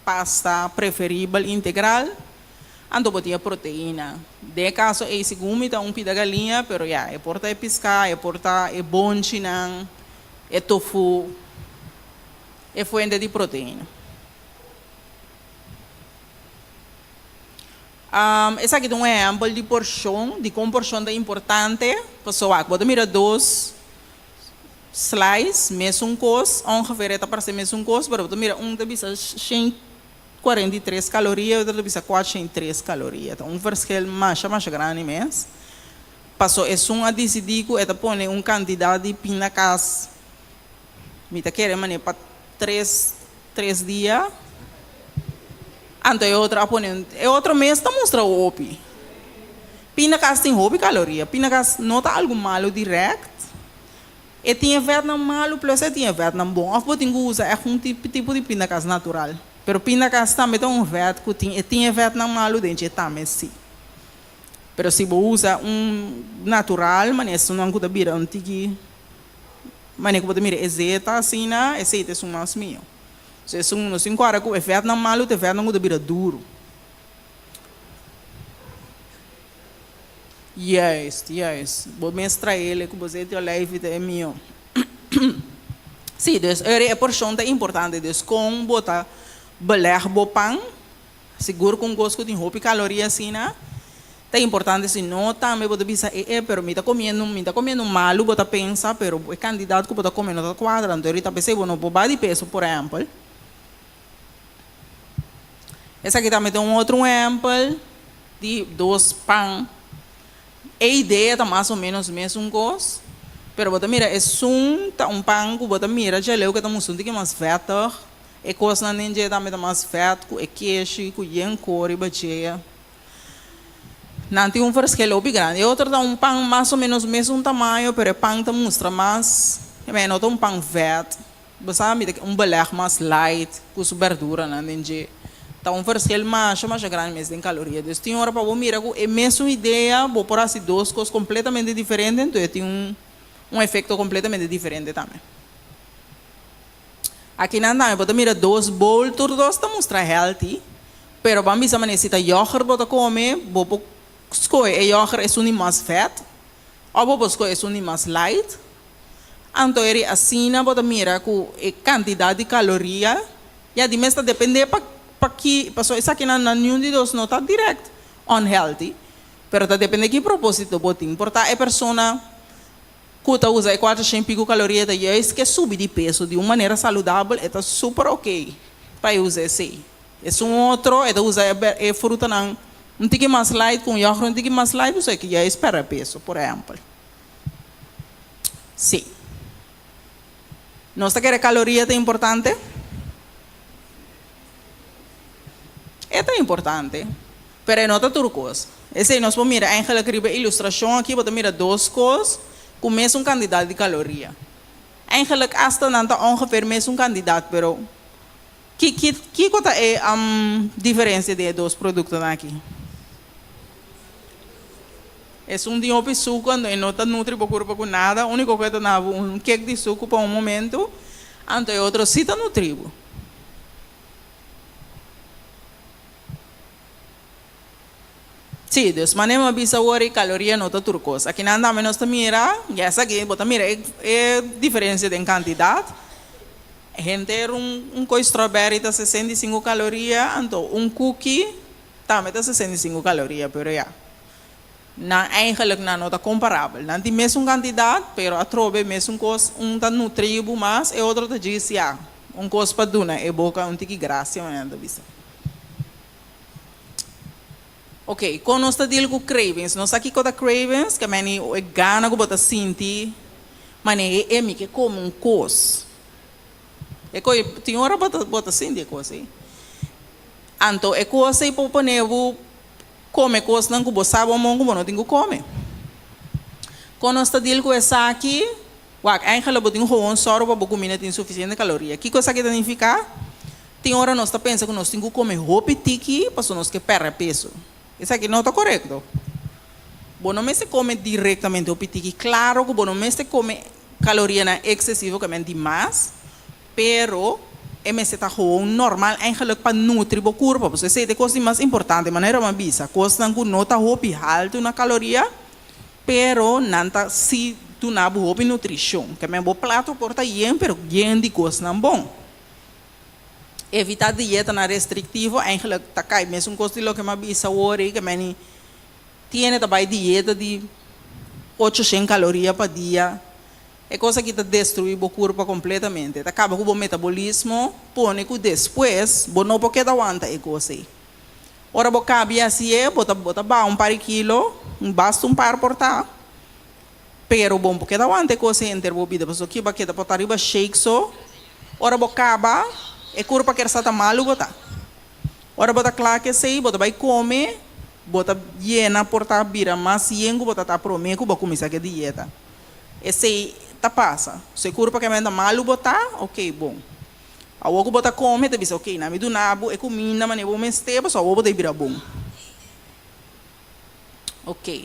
pasta, preferibel integral. Anto bo tin e proteina. Den e kaso ei segun mi ta un pida galiña, pero ya, e por ta e piská, e por ta e bonchinan, e tofu, e fuente di proteina. Esaki ta un ehèmpel di porshon, dikon porshon ta importante. Pasobra wak, bo ta mira dos slice, mesun kos, ongeveer e ta parse mesun kos, pero bo ta mira un ta bisa 143 kaloria, e otro ta bisa 403 kaloria. Ta un verschil masha masha grandi mes. Paso esun a disidí ku e ta pone un kantidat di pinakas, mi ta kere manera pa tres tres dia. Anto e otro a pone un, e otro mes ta mustra hopi. Pinakas tin hopi kaloria. Pinakas no ta algu malu dirèkt. E tin e vètnan malu plus e tin e vètnan bon. Òf bo tin ku usa ègt un tipo di pinakas natural. Pero pinakas tambe ta un vèt ku tin, e tin e vètnan malu den dje tambe si. Pero si bo usa un natural, manera esunnan ku ta bira un tiki, manera ku bo ta mira e zeta asina, esei ta esun mas mihó. So esun nos tin kòrda ku e vètnan malu ta e vètnan ku ta bira duru. Juist, juist. Bo mes trael e ku bo zeta di olijfi ta e mihó. Sí, dus ora e porshon ta importante. Dus kon bo ta belèg bo pan, Sigur ku un kos ku tin hopi kaloria asina ta importante si no tambe bo ta bisa e e pero mi ta komiendo mi ta komiendo malu bo ta pensa pero e kantidat ku bo ta kome no ta kuadra anto ahorita p'esei bo no por ba di peso por ehèmpel. Esaki tambe ta un otro ehèmpel di dos pan e idea ta mas o menos mesun kos pero bo ta mira esun ta un pan ku bo ta mira djaleu ke ta mustra un tiki mas vètig. E kosnan den dje tambe ta mas vèt ku e keshi ku yen kor riba dje. Nan tin un verschil hopi grandi. E otro ta un pan mas o ménos mesun tamaño, pero e pan ta mustra mas, e no ta un pan vèt. Bo sa mi ta un belèg mas light ku su bèrduranan den dje. Ta un verschil masha masha grandi mes den kaloria. Dus tin ora pa bo mira ku e mesun idea bo por hasi dos kos kompletamente diferente, enton e tin un un efekto kompletamente diferente tambe. Akinan tambe bo ta mira dos bowl, tur dos ta mustra healthy, pero ban bisa manera si ta yoghurt bo ta come, bo por scohe e yoghurt esun di mas vet of bo por scohe esun di mas light. Anto eri asina bo ta mira cu e cantidad di caloria, ya di mes ta depende pa pa ki, pasobra esakinan nan niun di dos no ta direct unhealthy, pero ta depende ki proposito bo tin. Por ta e persona Ku ta usa e kuatershen piku kaloria ta juist ke subi di peso di un manera saludabel e ta super ok pa e usa esei. Esun otro e ta usa e frutanan un tiki mas light ku un yoghurt un tiki mas light pasobra e ke juist pèrdè peso por ehèmpel. Sí. Nos ta kere kaloria ta importante? E ta importante, pero e no ta tur kos. Esei nos por mira eigenlijk riba e ilustrashon aki bo ta mira dos kos ku mesun kantidat di kaloria. Eigenlijk asta nan ta ongeveer mesun kantidat, pero ki ki kiko ta e diferensia den e dos produktonan aki? Esun tin hopi suku anto e no ta nutri bo kurpa ku nada, uniko ku e ta na bo un kek di suku pa un momentu, anto e otro si ta nutri bo. Sí, dus manera mi a bisa awor e kaloria no ta tur kos. Akinan tambe nos ta mira, ya esaki bo ta mira e e diferensia den kantidat. Henter un un koi strawberry ta 65 kaloria, anto un cookie tambe ta 65 kaloria, pero ya, nan eigenlijk nan no ta komparabel. Nan tin mesun kantidat, pero atrobe mesun kos, un ta nutri bo mas, e otro ta djis ya, un kos pa duna e boka un tiki grasia, manera nan ta bisa. Ok, kon nos ta deal ku cravings? Nos sa kiko ta cravings, ke meni e gana ku bo ta sinti manera e mi ke kome un kos. E kos tin ora bo ta bo ta sinti e kos ei. Anto e kos ei por pone bo kome kosnan ku bo sa bo mon ku bo no tin ku kome. Kon nos ta deal ku esaki? Wak, eigenlijk bo tin gewoon sòru pa bo kuminda tin sufisiente kaloria. Kiko esaki ta nifiká? Tin ora nos ta pensa ku nos tin ku kome hopi tiki pasobra nos ke pèrdè peso. Esaki no ta korekto. Bo no mester kome direktamente hopi tiki. Klaro ku bo no mester kome kalorianan eksesivo, ke men di mas, pero e mester ta gewoon normal eigenlijk pa nutri bo kurpa. Pasobra esei ta e kos di mas importante. Manera mi a bisa, kosnan ku no ta hopi haltu na kaloria, Pero nan ta si duna bo hopi nutrishon. Ke men bo plato por ta yen pero yen di kosnan bon. Evitá dietanan restriktivo, eigenlijk ta kai mesun kos di loke mi a bisa awor ei, ke meni tiene ta bai dieta di 800 kaloria pa dia. E kos aki ta destruí bo kurpa kompletamente, ta kaba ku bo metabolismo, pone ku despues bo no por keda wanta e kos ei. Ora bo kabi hasié, bo ta bo ta baha un par di kilo, basta un par por ta, Pero bon por keda wanta e kos henter bo bida pasobra kiba keda por ta riba shake so ora bo kaba e kurpa ker sa ta malu bo ta. Ora bo ta kla ku esei bo ta bai kome bo ta yena por ta bira mas yen ku bo ta ta prome ku bo a kuminsá ku e dieta. Esei ta pasa. So e kurpa ke menta malu bo ta ok bon. Awor ku bo ta kome ta bisa ok na mi duna bo e kuminda manera bo mester pasobra awor bo ta bira bon. Ok.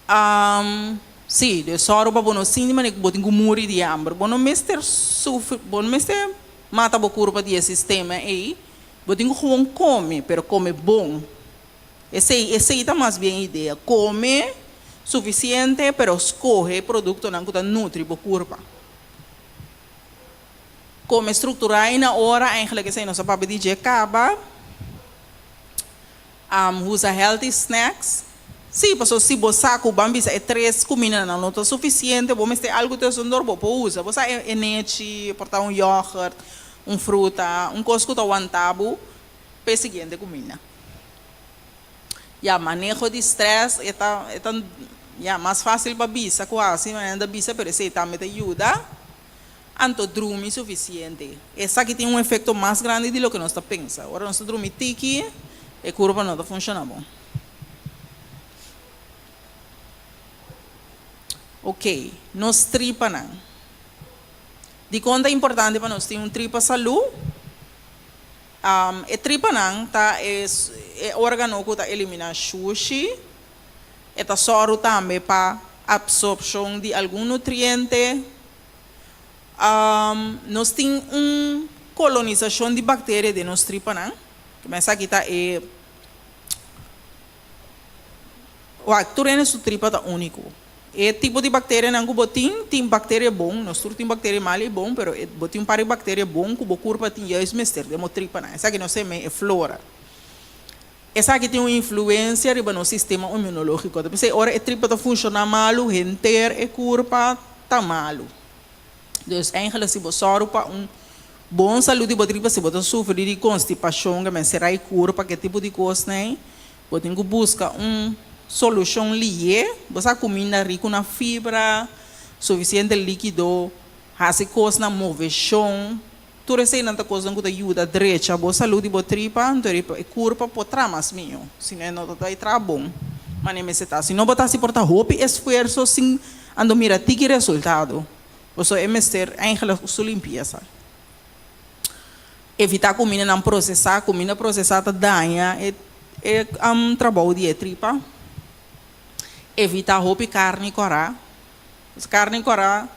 Um, sí, dus sòru pa bo no sinti manera ku bo tin ku muri di hamber. Bo no mester sufri, bo no mester mata bo kurpa di e sistema ei. Bo tin ku gewoon kome, pero kome bon. Esei, esei ta mas bien idea. Kome sufisiente, pero skohe produktonan ku ta nutri bo kurpa. Kome strukturá i na ora, eigenlijk esei nos a papia di dje kaba. Usa healthy snacks. Sí, pasobra si bo sa ku ban bisa e tres kumindanan no ta sufisiente, bo mester algu tusendor, bo por usa. Bo sa e nechi, por ta un yoghurt, un fruta, un kos ku ta wanta bo pa e siguiente kuminda. Ya, maneho di stress e ta e ta ya mas fásil pa bisa ku hasi, manera nan ta bisa, pero esei tambe ta yuda. Anto drumi sufisiente. Esaki tin un efekto mas grandi di loke nos ta pensa. Ora nos ta drumi tiki, e kurpa no ta funshoná bon. Oke, nos tripanan. Dikon ta importante pa nos tin un tripa salú? E tripanan ta e órgano ku ta eliminá shushi. E ta sòru tambe pa apsorpshon di algun nutriente. Nos tin un kolonisashon di bakteria den nos tripanan. Esaki ta e Wak, tur hende su tripa ta úniko. E tipo di bakterianan ku bo tin, tin bakteria bon, nos tur tin bakteria mal i bon, pero bo tin un par di bakteria bon ku bo kurpa tin juist mester den bo tripanan. Esaki nos ta yama e flora. Esaki tin un influensia riba nos sistema inmunológiko. Ta p'esei ora e tripa ta funshoná malu, henter e kurpa ta malu. Dus eigenlijk si bo sòru pa un bon salú di bo tripa, si bo ta sufri di konstipashon, ke men será e kurpa, ke tipo di kosnan ei, bo tin ku buska un solushon lihé. Bo sa kuminda riku na fibra, sufisiente líkido, hasi kosnan moveshon. Tur eseinan ta kosnan ku ta yuda drecha bo salú di bo tripa, anto e kurpa por traha mas mihó. Si no e no ta bai traha bon manera mester ta. Si no bo ta hasi por ta hopi esfuerso sin anto mira tiki resultado. Pasobra e mester eigenlijk su limpiesa. Evitá kumindanan prosesá. Kuminda prosesá ta daña e e trabou di e tripa. Evitá hopi karni kòrá. Karni kòrá.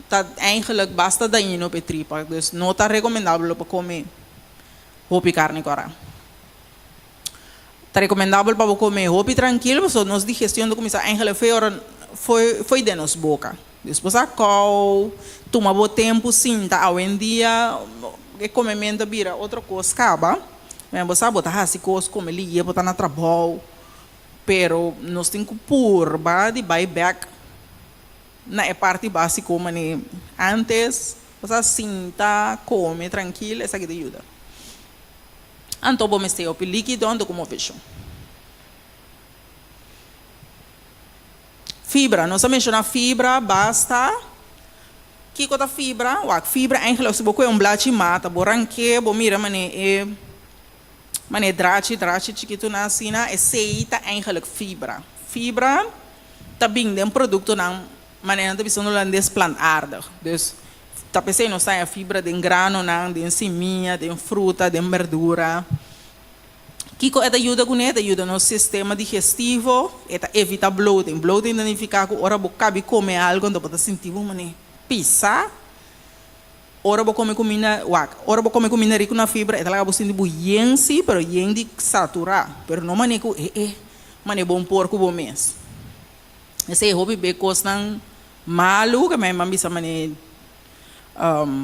Ta eigenlijk basta dañino pa e tripa, dus no ta recomendabel pa come hopi carni cora. Ta recomendabel pa bo come hopi trankil pasobra nos digestion ta cuminsa eigenlijk fo'i ora fo'i den nos boca. Dus bo sa kou, tuma bo tempo sinta, awendia e comemento a bira otro cos caba, bo sa bo ta haci cos come liye, bo ta na trabou, pero nos tin cu purba di bay bek na e parti básiko manera antes, bo sa sinta, kome trankil, esaki ta yuda. Anto bo mester hopi líkido anto ku moveshon. Fibra, nos a menshoná fibra basta. Kiko ta fibra? Wak, fibra eigenlijk si bo kohe un blachi mata, bo rank'é, bo mira manera e manera drachi drachi chikitunan asina, esei ta eigenlijk fibra. Fibra ta bin den produktonan manera nan ta bisa na holandes plantaardig. Dus ta p'esei nos ta haña fibra den granonan, den simia, den fruta, den berdura. Kiko e ta yuda kuné? E ta yuda nos sistema digestivo, e ta evita bloating. Bloating ta nifiká ku ora bo kabi kome algu anto bo ta sinti bo manera pisá. Ora bo kome kuminda, wak, ora bo kome kuminda riku na fibra e ta laga bo sinti bo yen sí, pero yen di saturá. Pero no manera ku e e Mane bon por ku bo mes. Esei hopi be kosnan malu ke mi a bisa mane.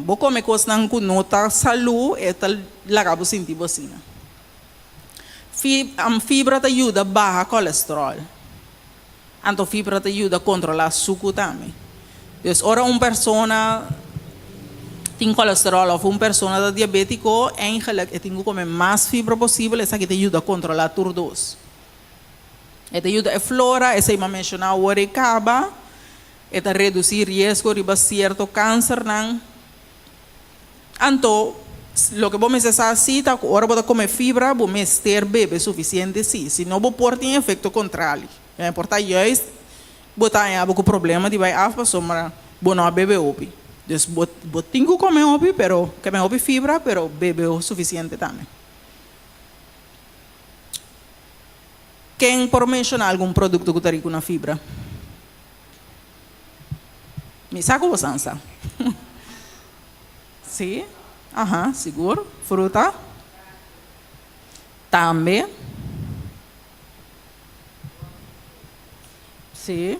Bo kome kosnan ku no ta salú, e ta laga bo sinti bo asina. Fibra ta yuda baha kolesteròl. Anto fibra ta yuda kontrolá suku tambe. Dus ora un persona tin kolesteròl òf un persona ta diabétiko, eigenlik e tin ku kome mas fibra posibel, esaki ta yuda kontrolá tur dos. E ta yuda e flora, esei mi a menshoná awor ei kaba, e ta redusí riesgo riba sierto kansernan. Anto, loke bo mester sa sí ta ku ora bo ta kome fibra, bo mester bebe sufisiente sí, si no bo por tin efekto kontrali. E por ta juist bo ta haña bo ku problema di bai af pasobra bo no a bebe hopi. Dus bo bo tin ku kome hopi, pero kome hopi fibra, pero bebe sufisiente tambe. Ken por menshoná algun produkto ku ta riku na fibra? Mi sa ku bo san sa. Sí, aha, sigur. Fruta. Tambe. Sí.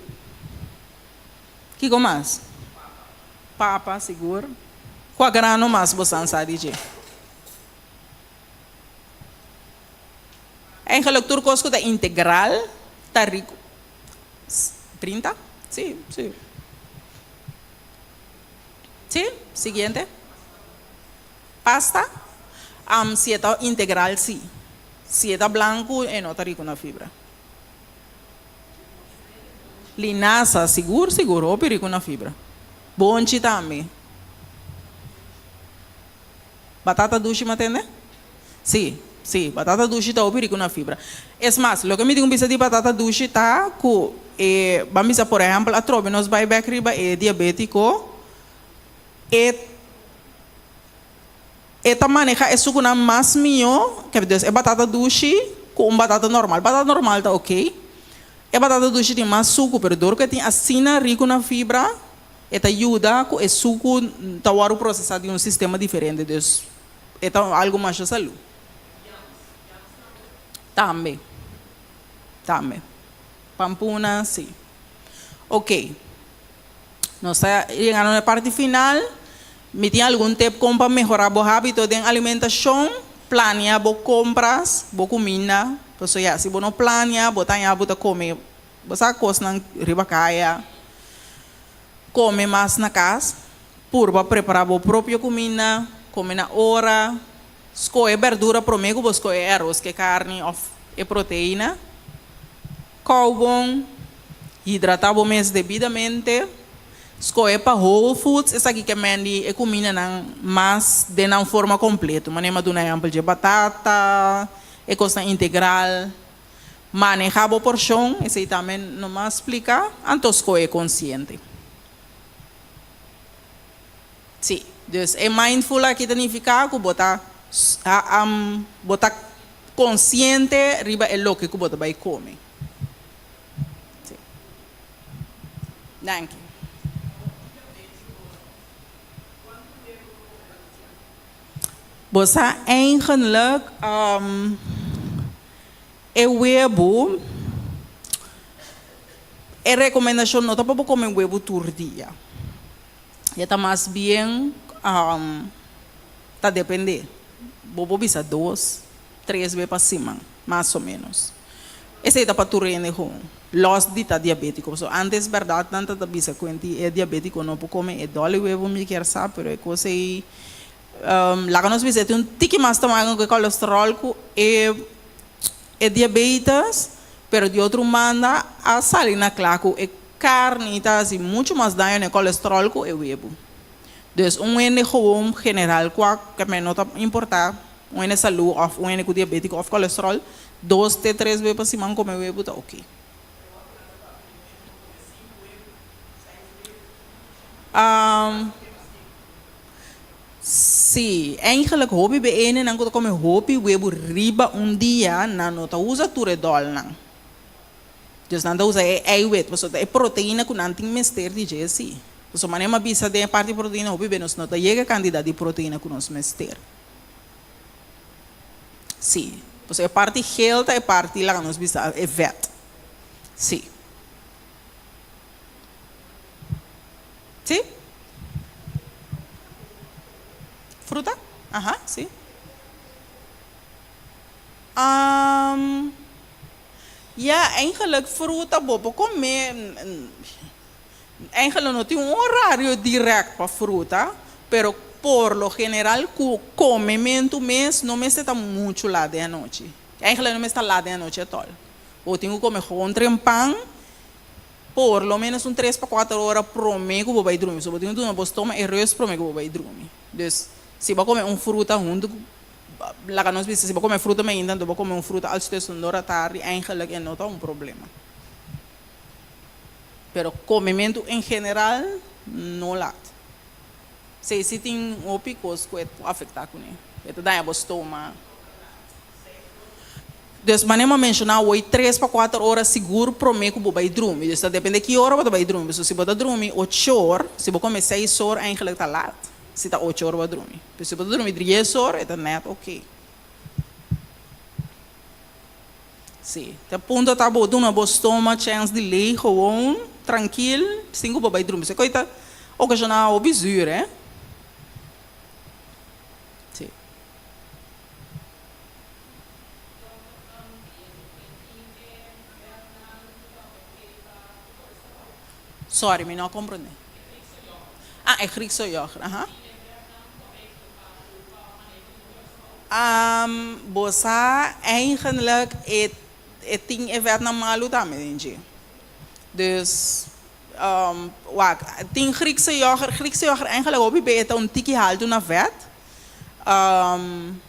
Kiko mas? Papa, sigur. Kua grano mas bo san sa di dje? Eigenlijk tur kos ku ta integral ta riku. 30? Sí, sí. Sí, siguiente. Pasta? Am, si e ta integral, sí. Si e ta blanku, e no ta riku na fibra. Linaza, sigur, sigur, hopi riku na fibra. Bonchi tambe. Batata dushi mi a tende? Sí, sí, batata dushi ta hopi riku na fibra. Es mas, loke mi tin ku bisa di batata dushi ta ku e, ban bisa por ehèmpel atrobe nos bai bèk riba e diabétiko, e e ta maneha e sukunan mas mihó, ke dus e batata dushi ku un batata normal. Batata normal ta oke, e batata dushi tin mas suku, pero dor ku e tin asina riku na fibra, E ta yuda ku e suku ta wòrdu prosesá di un sistema diferente, dus e ta algu masha salú. Tambe, tambe. Pampuna, si. Oke, nos ta yegando na e parti final. Mi tin algun tep kon pa mehorá bo hábito den alimentashon. Plania bo kompras, bo kuminda. Pasobra ya, si bo no plania, bo ta haña bo ta kome Bo sa kosnan riba kaya, kome mas na kas, purba prepará bo propio kuminda, kome na ora, skohe bèrdura promé ku bo skohe e aros ku e karni òf e proteina, kou bon, hidratá bo mes debidamente, skohe pa whole foods, esaki ke men di e kumindanan mas den nan forma kompleto, manera mi a duna ehèmpel dje batata, e kosnan integral. Maneha bo porshon, esei tambe no mas splika, anto skohe konsiente. Sí, dus e mindful aki ta nifiká ku bo ta bo ta konsiente riba e loke ku bo ta bai kome. Sí. Danki. Bo sa eigenlik e webu, e rekomendashon no ta pa bo kome webu tur dia. E ta mas bien ta depende. Bo por bisa dos, tres be pa siman, mas o menos. Esei ta pa tur hende gewoon, los di ta diabetico. Pasobra antes berdad nan ta ta bisa cu enti e diabetico no por come e doli huevo mi kier sa, pero e cos ei laga nos bisa e tin un tiki mas tamaño cu e colesterol cu e e diabetes, pero di otro banda a sali na cla cu e carni ta haci mucho mas daño na e colesterol cu e huevo. Dus un hende gewoon general cua ke men no ta importa un hende salú òf un hende ku diabétiko òf kolesteròl, dos te tres be pa siman kome webu ta oke. Sí, eigenlijk hopi be hendenan ku ta kome hopi webu riba un dia, nan no ta usa tur e dòlnan. Dus nan ta usa e eiwit, pasobra ta e proteina ku nan tin mester di dje sí. Pasobra manera mi a bisa den e parti proteina hopi be nos no ta yega e kantidat di proteina ku nos mester. Sí. Pasobra e parti geel ta e parti laga nos bisa e vet. Sí. Sí? Fruta? Aha, si. Um, ja, eigenlijk fruta bo por come, eigenlijk no tin un horario direct pa fruta, pero por lo general cu comemento mes no mester ta mucho laat den anochi. Eigenlijk no mester ta laat den anochi at all. Bo tin cu come gewoon trempan. Por lo menos un tres pa kuater ora promé ku bo bai drumi. So bo tin ku duna bo stoma e rust promé ku bo bai drumi. Dus, si bo a kome un fruta huntu ku, laga nos bisa, si bo kome fruta mainta anto bo kome un fruta als tussendoor atardi, eigenlijk e no ta un problema. Pero komementu en general no laat. Esei si tin hopi kos ku e por afektá kuné. E ta daña bo stoma. Dus manera mi a menshoná awor tres pa kuater ora sigur promé ku bo bai drumi. Dus ta dependé ki ora bo ta bai drumi. Pasobra si bo ta drumi ocho or, si bo kome seis or eigenlijk ta lat si ta ocho or bo a drumi. Pero si bo ta drumi dies or e ta nèt oké. Sí, te punto ta bo duna bo stoma chèns di lei gewoon trankil sin ku bo bai drumi. Esei ta okashoná hopi zuur, hè. Sí. Sorry, mi no a comprende. Ah, e Griekse yoghurt, aha. Um, bo sa eigenlijk e, e tin e vetnan malu tambe den dje. Dus, um, wak, tin Griekse yoghurt, Griekse yoghurt eigenlijk hopi be e ta un tiki haltu na vet. Um,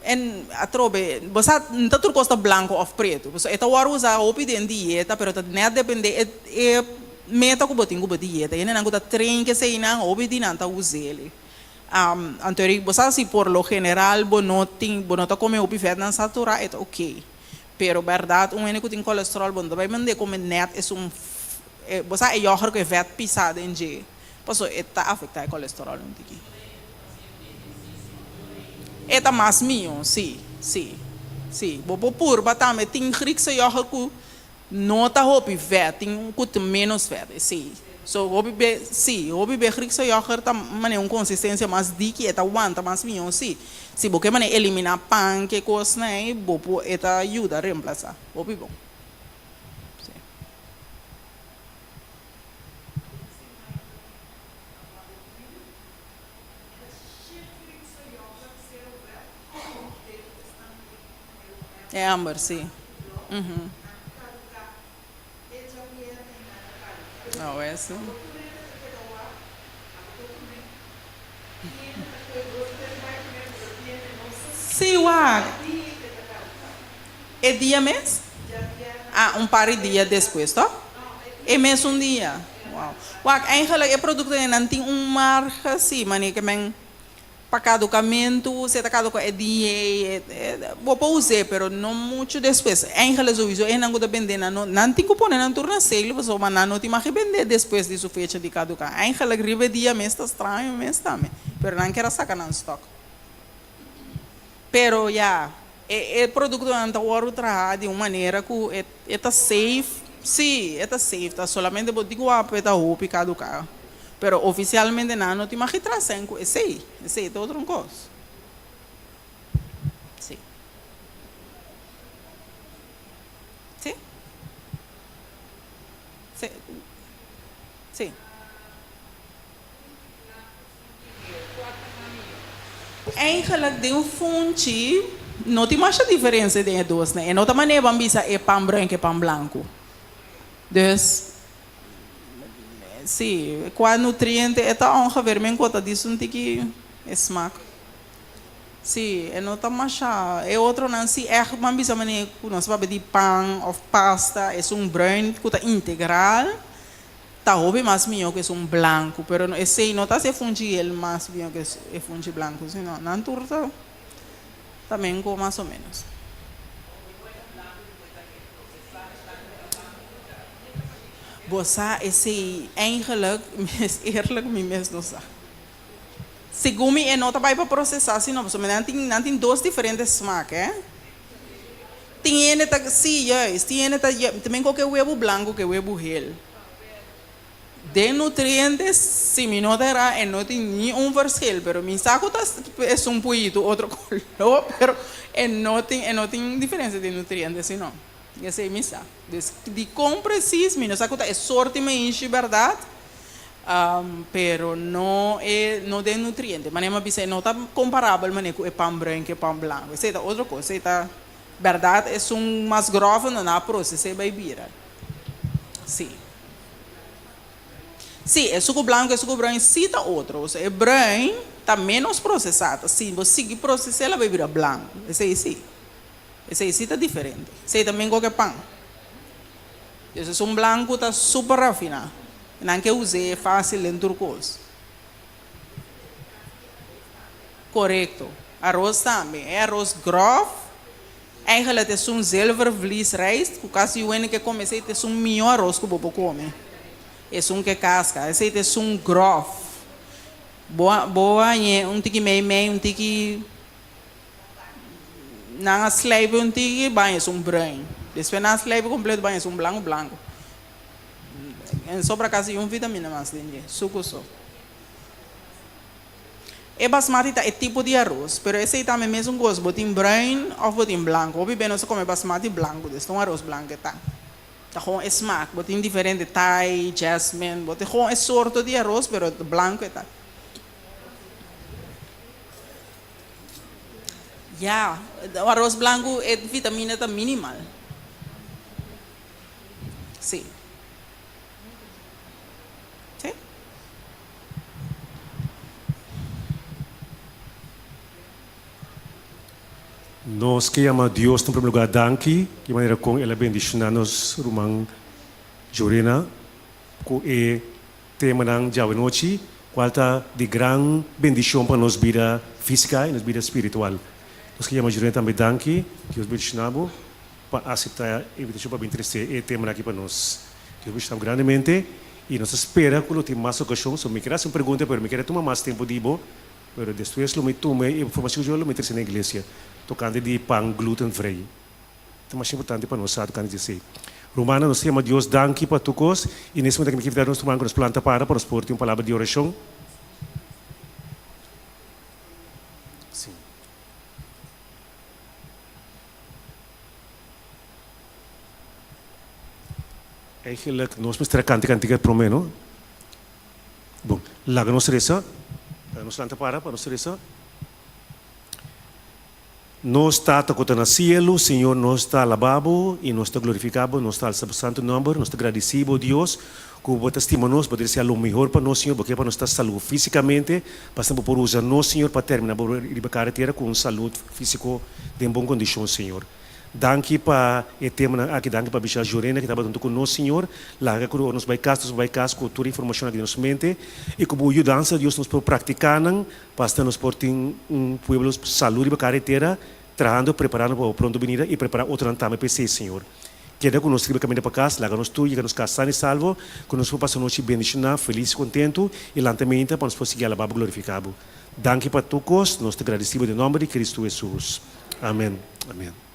En atrobe, bo sa, no ta tur kos ta blanko òf pretu. Pasobra e ta wòrdu usá hopi den dieta, pero ta nèt dependé e e meta ku bo tin ku bo dieta. Hendenan ku ta train keseinan, hopi di nan ta us'é. Anto eri bo sa si por lo general bo no tin, bo no ta kome hopi vètnan saturá, e ta oké. Pero bèrdat un hende ku tin kolesteròl, bo no ta bai mand'é kome nèt esun, bo sa e yògùrt ku e vèt pisá den dje. Pasobra e ta afektá e kolesteròl un tiki. E ta mas mihó, sí, sí, sí. Bo por purba tambe. Tin Griekse yoghurt ku no ta hopi vèt, tin un ku ta ménos vèt, sí. So hopi be, sí, hopi be Griekse yoghurt ta manera un konsistensia mas diki, e ta wanta mas mihó, sí. Si bo ke manera eliminá pan ke kosnan ei, bo por, e ta yuda remplasá. Hopi bon. Sí. E amber, sí. Mhm. Oh, eso. Sí, wak. E dia mes? Ah, un par di dia despues, toch? E mesun dia? Wow. Wak, eigenlijk e productonan nan tin un marge, sí, manera ke men pa caducamentu, si e ta caduca e dia ei, bo por us'é, pero no mucho despues. Eigenlijk sowieso esnan ku ta bende nan no, nan tin ku pone nan tur na sale pasobra nan no tin mag di bende despues di su fecha di caduca. Eigenlijk riba e dia mes ta straño mes tambe, pero nan kier a saca nan stock. Pero ya, e e produktonan ta wòrdu trahá di un manera ku e e ta safe, sí, e ta safe, ta solamente bo tin ku wak pa e ta hopi kaduká. Pero ofisialmente nan no tin mag di traha sèn ku esei, esei ta otro un kos. Sí. Sí. Sí. Sí. Eigenlijk den funchi no tin masha diferencia den e dosnan. E no ta manera ban bisa e pan bruin ku e pan blanku. Dus, si, kua nutriente e ta ongeveer men ku ta dis un tiki e smak. Si, e no ta masha. E otronan si ègt ban bisa manera ku nos papia di pan òf pasta, esun bruin ku ta integral. Ta hopi mas mihó ku esun blanku, pero esei no ta hasi e funchi hel mas mihó ku e funchi blanku, sino nan tur ta ta menko mas o ménos. Bo sa esei eigenlijk, mes eerlijk mi mes no sa. Segun mi e no ta bai pa prosesá sino pasobra nan tin nan tin dos diferente smak eh. Tin hende ta, sí, juist, tin hende ta, ta men koke webu blanku ke webu hel. Den nutriente si mi no ta era e no tin ni un verschil pero mi sa ku ta esun puyitu otro koló pero e no tin e no tin diferensia den nutriente si no esei mi sa dus dikon presis mi no sa ku ta e sorti maishi bèrdat pero no e no den nutriente manera mi a bisa e no ta komparabel manera ku e pan bruin ku e pan blanku esei ta otro kos esei ta bèrdat esun mas gròf no nan a proses'é bai bira si. Sí, e suku blanku ku e suku bruin sí ta otro. Osea, e bruin ta ménos prosesá. Ta si bo sigui proses'é el a bai bira blanku. Esei sí. Esei sí ta diferente. Esei ta mengo ku e pan. Pues esun blanku ta super rafiná. Nan ke us'é fásil den tur kos. Korekto. Aros tambe. E aros gròf. Eigenlijk het esun zilvervlies rijst ku kasi wende ke kome esei ta esun mihó aros ku bo por kome. Esun ke kaska. Esei ta esun gròf. Bo a bo a hañ'é un tiki mei mei un tiki nan a slijp un tiki bo a haña esun bruin. Despues nan a slijp kompleto bo a haña esun blanku blanku. En sobra kasi un vitamina mas den dje. Suku so. E basmati ta e tipo di aros, pero esei tambe mesun kos, bo tin bruin of bo tin blanku. Hopi be nos ta kome basmati blanku, des ta un aros blanku e ta. Ta gewoon e smak. Bo tin diferente Thai, jasmine, bo tin gewoon e sorto di aros, pero blanku e ta. Ya, aros blanku e vitamina ta minimal. Si. Si. Nos ke yama Dios na primer lugar danki di manera kon el a bendiciona nos ruman Jorena ku e temanan djawe nochi kual ta di gran bendicion pa nos bida fisica y nos bida spiritual. Nos ke yama Jorena tambe danki, Dios bendiciona bo pa acepta e invitacion pa bin trece e temanan aki pa nos. Dios bendiciona bo grandemente. I nos ta spera ku lo tin mas okashon. So mi ker hasi un pregunta pero mi ker a tuma mas tempu di bo. Pero despues lo mi tuma e informashon ku yo lo mi trese na iglesia tokante di pan glutenvrij. Ta masha importante pa nos sa tokante di esei. Rumannan nos ta yama Dios danki pa tur kos i nes momento aki mi ke invitá nos ruman ku nos planta para pa nos por tin un palabra di orashon. Sí. Eigenlijk nos mester a kanta e kantika prome, no? Bon, laga nos resa. Laga nos lanta para pa nos resa. Nos Tata ku ta na sielu, Señor, nos ta alabá Bo i nos ta glorifiká Bo, nos ta alsa Bo santu nòmber, nos ta gradisí Bo, Dios, ku Bo ta stima nos, Bo ta desea lo mehor pa nos, Señor, Bo ke pa nos ta salú físikamente, pa asina Bo por usa nos, Señor, pa terminá Bo riba kara tera ku un salud físiko den bon kondishon, Señor. Danki pa e temanan aki, danki pa Bishal Jorena ki tabata huntu ku nos, Señor. Laga ku ora nos bai kas, nos bai kas ku tur e informashon aki den nos mente i ku bo yudansa, Dios, nos por praktiká nan pa asina nos por tin un pueblo salú riba karetera, trahando, preparando pa bo pronto binida i prepará otronan tambe pa esei, Señor. Keda ku nos riba kaminda pa kas, laga nos tur yega nos kas san i salvo, ku nos por pasa un nochi bendishoná, felis i kontentu, i lanta meinta pa nos por sigui alabá bo, glorifiká bo. Danki pa tur kos, nos ta gradisí bo den nòmber di Kristu Hesus. Amen. Amen.